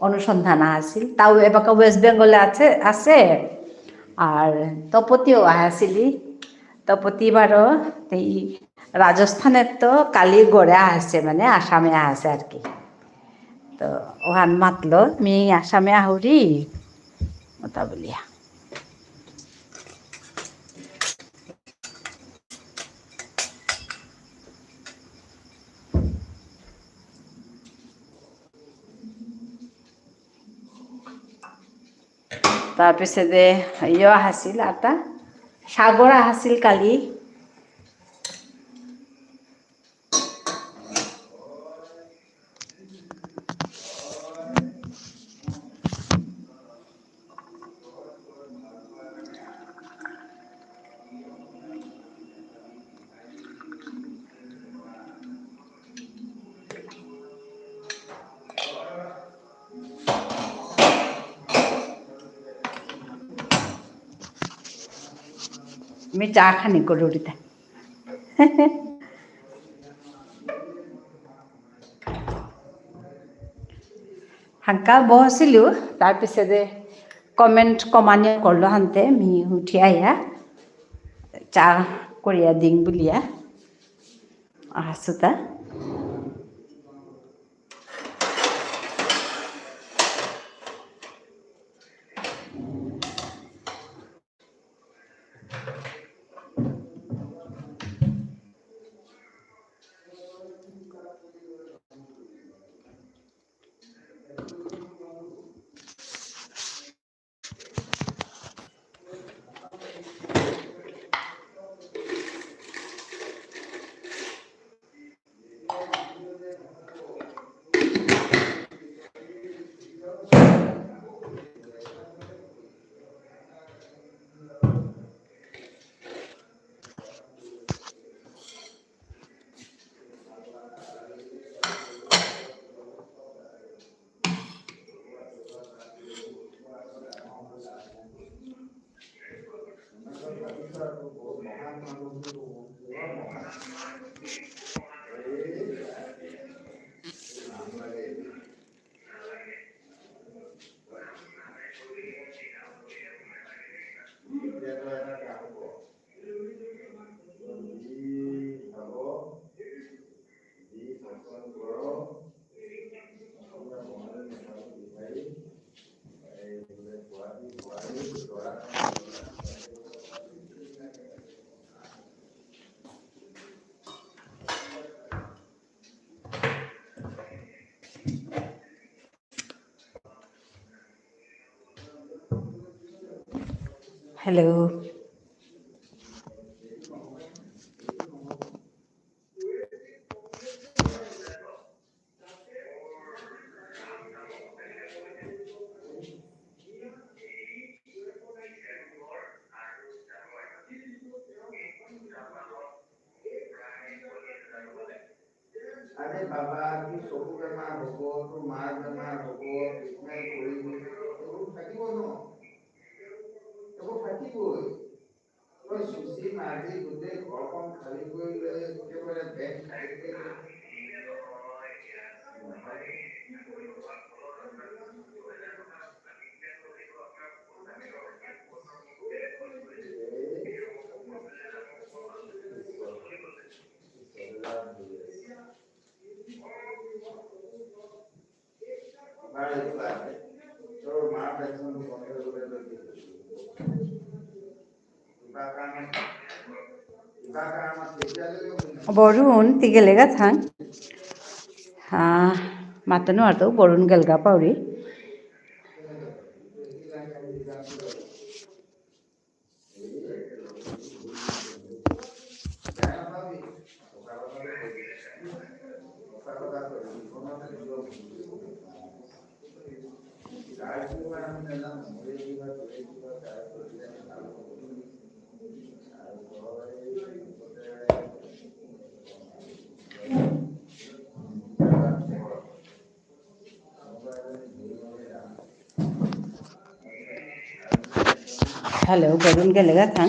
অনুসন্ধান আছিল। তাও এবাকা ওয়েস্ট বেঙ্গলে আছে, আছে। আর তপতিও আহাসিলি। তপতি বারো, এই রাজস্থানের তো কালি গড়ে আহাসে, মানে, আসামে আহাসে আর কি। তো, ওহান মাতলো, মি আসামে আহুরি, ওটা বলিয়া। তারপিছতে ইয়ো আহাছিল, আতা সাগর আহাছিল কালি। মি চা খানি করুরিতা। হাংকা বহসিলু, তারপিছতে comment কমানিয়া করলো হানতে, মি উঠি আয়া, চা করিয়া দিং বুলিয়া, আসুতা। Hello. আরে বাবা, তোর চকু বেমার হব, তোর মার বেমার হব, treatment করিব, তোর থাকিব ন? তোর থাকিবই। তোর সুচি মাঝি গোটেই ঘৰখন খালী কৰি লৈ একেবাৰে বেগ খালী কৰি লৈ। বরুণ তি গেলেগা থাং। হা, মাতানো আর তো বরুণ গেলগা পাউরি। Hello, বরুণ গেলেগা থাং।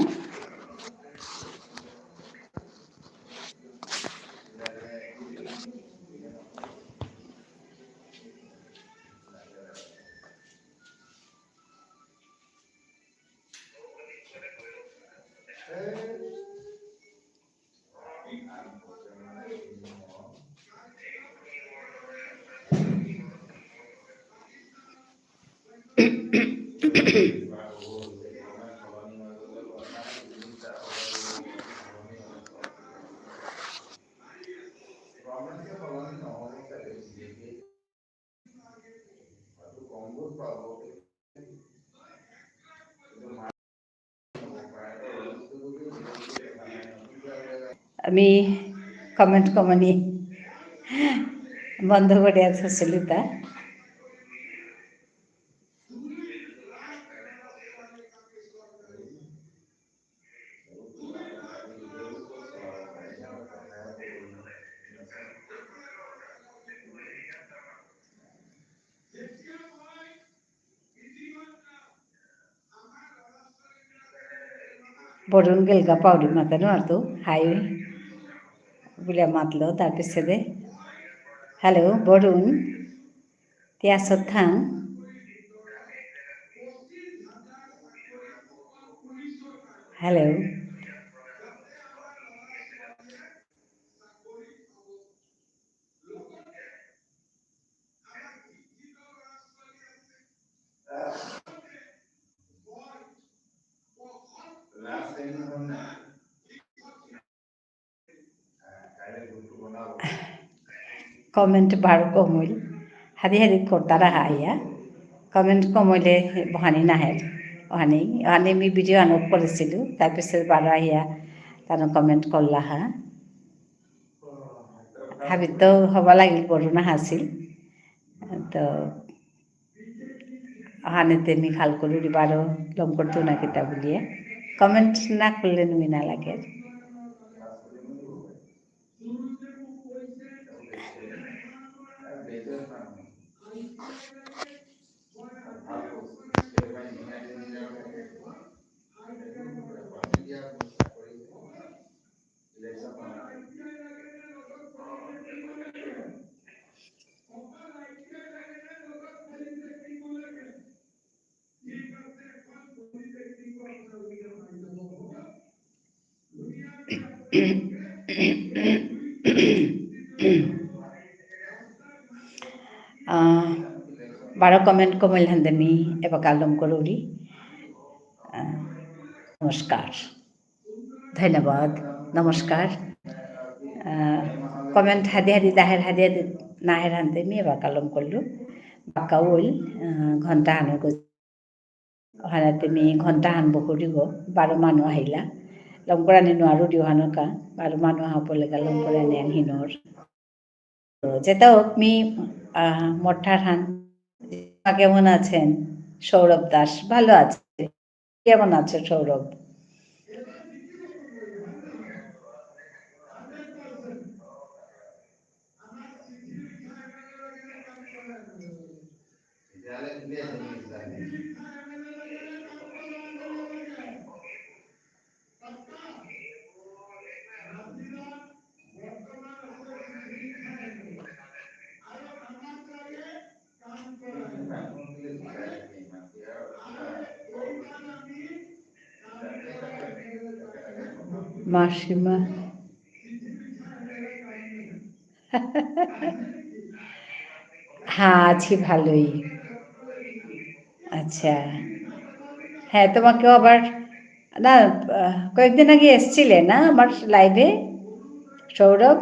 আমি comment কমানি বন্ধ করে আছে সুলিতা। বরুণ গেলগা পাউরি মাতানো আর তো হাই বুলে মাতলো তার পিছে দে। Hello, বরুণ। তি আসত থাং। Hello. Comment বারো কমইল। হাদি হাদি করতারা হাইয়া। Comment কমইলে বহানি নাহের। ওহানি, ওহানি আমি video আন off করেছিল। তার পিছে বারো আইয়া তারা comment করলা হা। হাবি তো হবা লাগিল, বড় না হাসিল। তো হানেতে মি খাল করুরি বারো লম করতো না কিতা বুলিয়া। Comment না করলে নুই না লাগে। আহ, বারো comment কমইল হানতে মি এবাকা লম করুরি। আহ, নমস্কার। ধন্যবাদ। নমস্কার। আহ, comment হাদি হাদি দাহের হাদি হাদি নাহের হানতে মি এবাকা লম করলু। বাক্কা ওইল, আহ, ঘন্টা হানর গো-, ওহানাতে মি ঘন্টা হান বকুরি গো, বারো মানু আহিলা। লম করানি নুয়ারুরি ওহানকা, বারো মানু আহা পলেগা লম করানি আন হিনর। যেটা হোক, মি, আহ, মোর ঠারহান, কেমন আছেন? সৌরভ দাস, ভালো আছি। কেমন আছো, সৌরভ? মাসিমা। হ্যাঁ, আছি ভালোই। আচ্ছা। হ্যাঁ, তোমাকেও আবার, না, আহ, কয়েকদিন আগে এসছিলে না আমার live-এ, সৌরভ?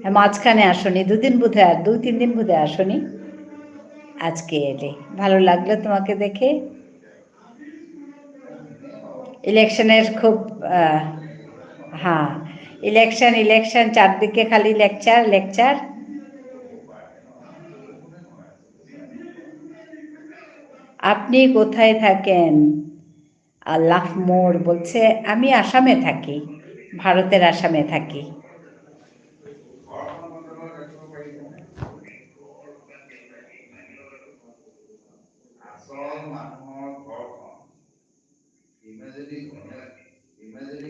হ্যাঁ, মাঝখানে আসনি, দুদিন বোধহয়, আর দুই তিন দিন বোধহয় আসনি। আজকে এলে। ভালো লাগলো তোমাকে দেখে। Election-এর খুব, আহ, হ্যাঁ, election, election, চারদিকে খালি lecture, lecture। আপনি কোথায় থাকেন? আহ, লাভ মোর বলছে, আমি আসামে থাকি, ভারতের আসামে থাকি।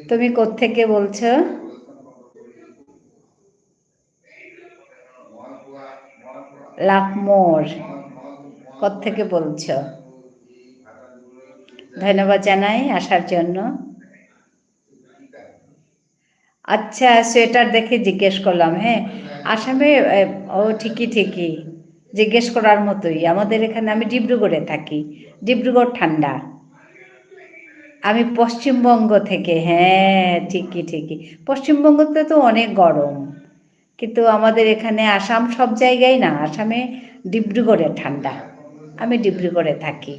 তুমি কোত্থেকে বলছো? লাভমোর। কোত্থেকে বলছো? ধন্যবাদ জানাই আসার জন্য। আচ্ছা, সোয়েটার দেখে জিজ্ঞেস করলাম। হ্যাঁ, আসামে, এ, ও, ঠিকই, ঠিকই। জিজ্ঞেস করার মতোই। আমাদের এখানে, আমি ডিব্রুগড়ে থাকি। ডিব্রুগড় ঠান্ডা। আমি পশ্চিমবঙ্গ থেকে। হ্যাঁ, ঠিকই, ঠিকই। পশ্চিমবঙ্গতে তো অনেক গরম। কিন্তু আমাদের এখানে আসাম সব জায়গায় না, আসামে ডিব্রুগড়ে ঠান্ডা। আমি ডিব্রুগড়ে থাকি।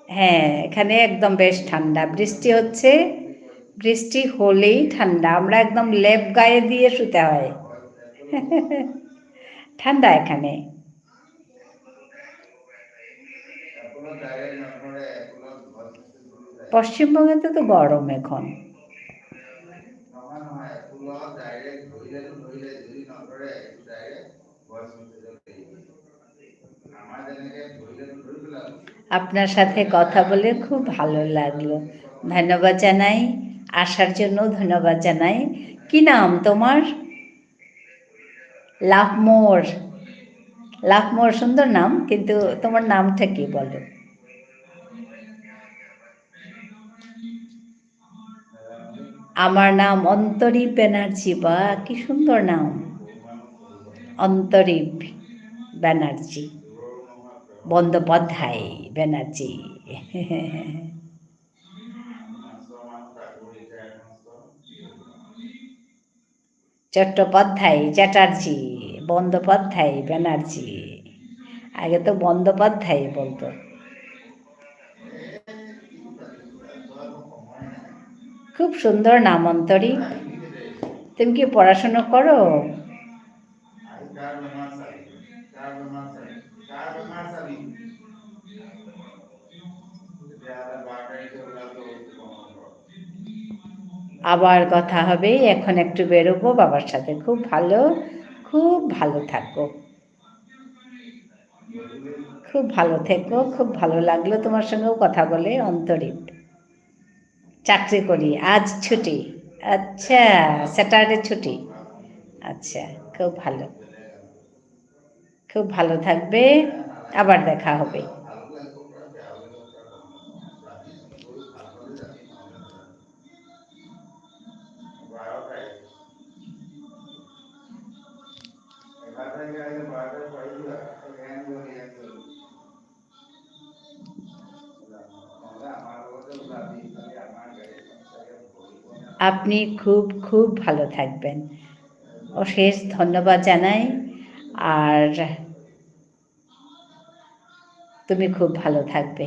হ্যাঁ, এখানে একদম বেশ ঠান্ডা। বৃষ্টি হচ্ছে, বৃষ্টি হলেই ঠান্ডা। আমরা একদম লেপ গায়ে দিয়ে শুতে হয়। ঠান্ডা এখানে। পশ্চিমবঙ্গে তো, তো গরম এখন। আপনার সাথে কথা বলে খুব ভালো লাগলো। ধন্যবাদ জানাই, আসার জন্য ধন্যবাদ জানাই। কি নাম তোমার? লাভমোর। লাভমোর সুন্দর নাম, কিন্তু তোমার নামটা কি বলো? আমার নাম অন্তরী ব্যানার্জি। বা, কি সুন্দর নাম, অন্তরী ব্যানার্জি, বন্দ্যোপাধ্যায় ব্যানার্জি। চট্টোপাধ্যায়, চ্যাটার্জি, বন্দ্যোপাধ্যায়, ব্যানার্জি। আগে তো বন্দ্যোপাধ্যায় বলতো। খুব সুন্দর নাম, অন্তরী। তুমি কি পড়াশোনা করো? আবার কথা হবে, এখন একটু বেরোবো বাবার সাথে। খুব ভালো, খুব ভালো থাকো, খুব ভালো থেকো। খুব ভালো লাগলো তোমার সঙ্গেও কথা বলে, অন্তরীপ। চাকরি করি, আজ ছুটি। আচ্ছা, স্যাটারডে ছুটি। আচ্ছা, খুব ভালো। খুব ভালো থাকবে, আবার দেখা হবে। আপনি খুব, খুব ভালো থাকবেন। অশেষ ধন্যবাদ জানাই। আর তুমি খুব ভালো থাকবে।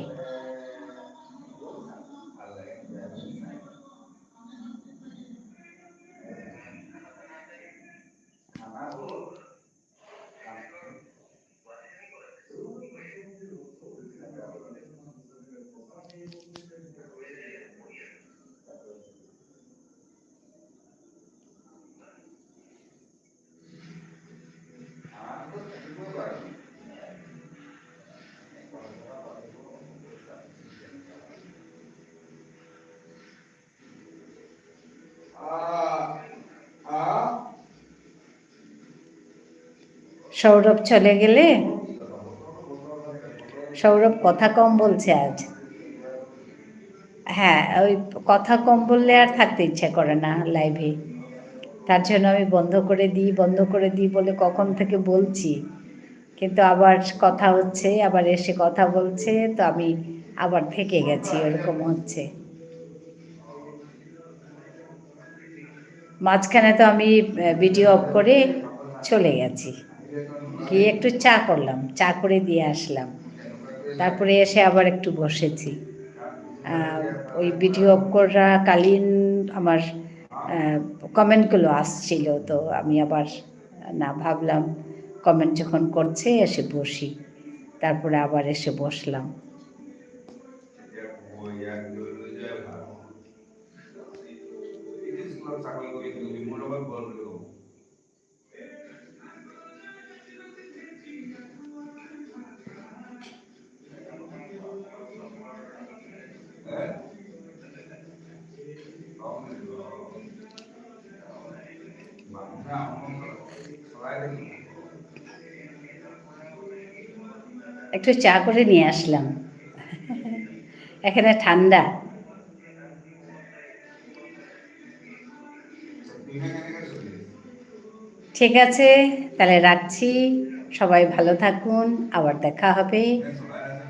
সৌরভ চলে গেলে? সৌরভ কথা কম বলছে আজ। হ্যাঁ, ওই কথা কম বললে আর থাকতে ইচ্ছে করে না লাইভে। তার জন্য আমি বন্ধ করে দিই, বন্ধ করে দিই বলে কখন থেকে বলছি। কিন্তু আবার কথা হচ্ছে, আবার এসে কথা বলছে, তো আমি আবার থেকে গেছি, এরকম হচ্ছে। মাঝখানে তো আমি, আহ, ভিডিও অফ করে চলে গেছি, গিয়ে একটু চা করলাম, চা করে দিয়ে আসলাম, তারপরে এসে আবার একটু বসেছি। আহ, ওই ভিডিও অফ করাকালীন আমার, আহ, কমেন্টগুলো আসছিল, তো আমি আবার না ভাবলাম, কমেন্ট যখন করছে এসে বসি, তারপরে আবার এসে বসলাম। একটু চা করে নিয়ে আসলাম। এখানে ঠান্ডা। ঠিক আছে, তাহলে রাখছি। সবাই ভালো থাকুন, আবার দেখা হবে।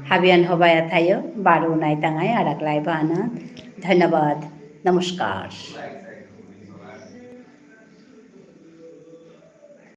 হাবিয়ান হবায়া থাইও, বারো নাই তাঙায় আর এক live আনা। ধন্যবাদ, নমস্কার।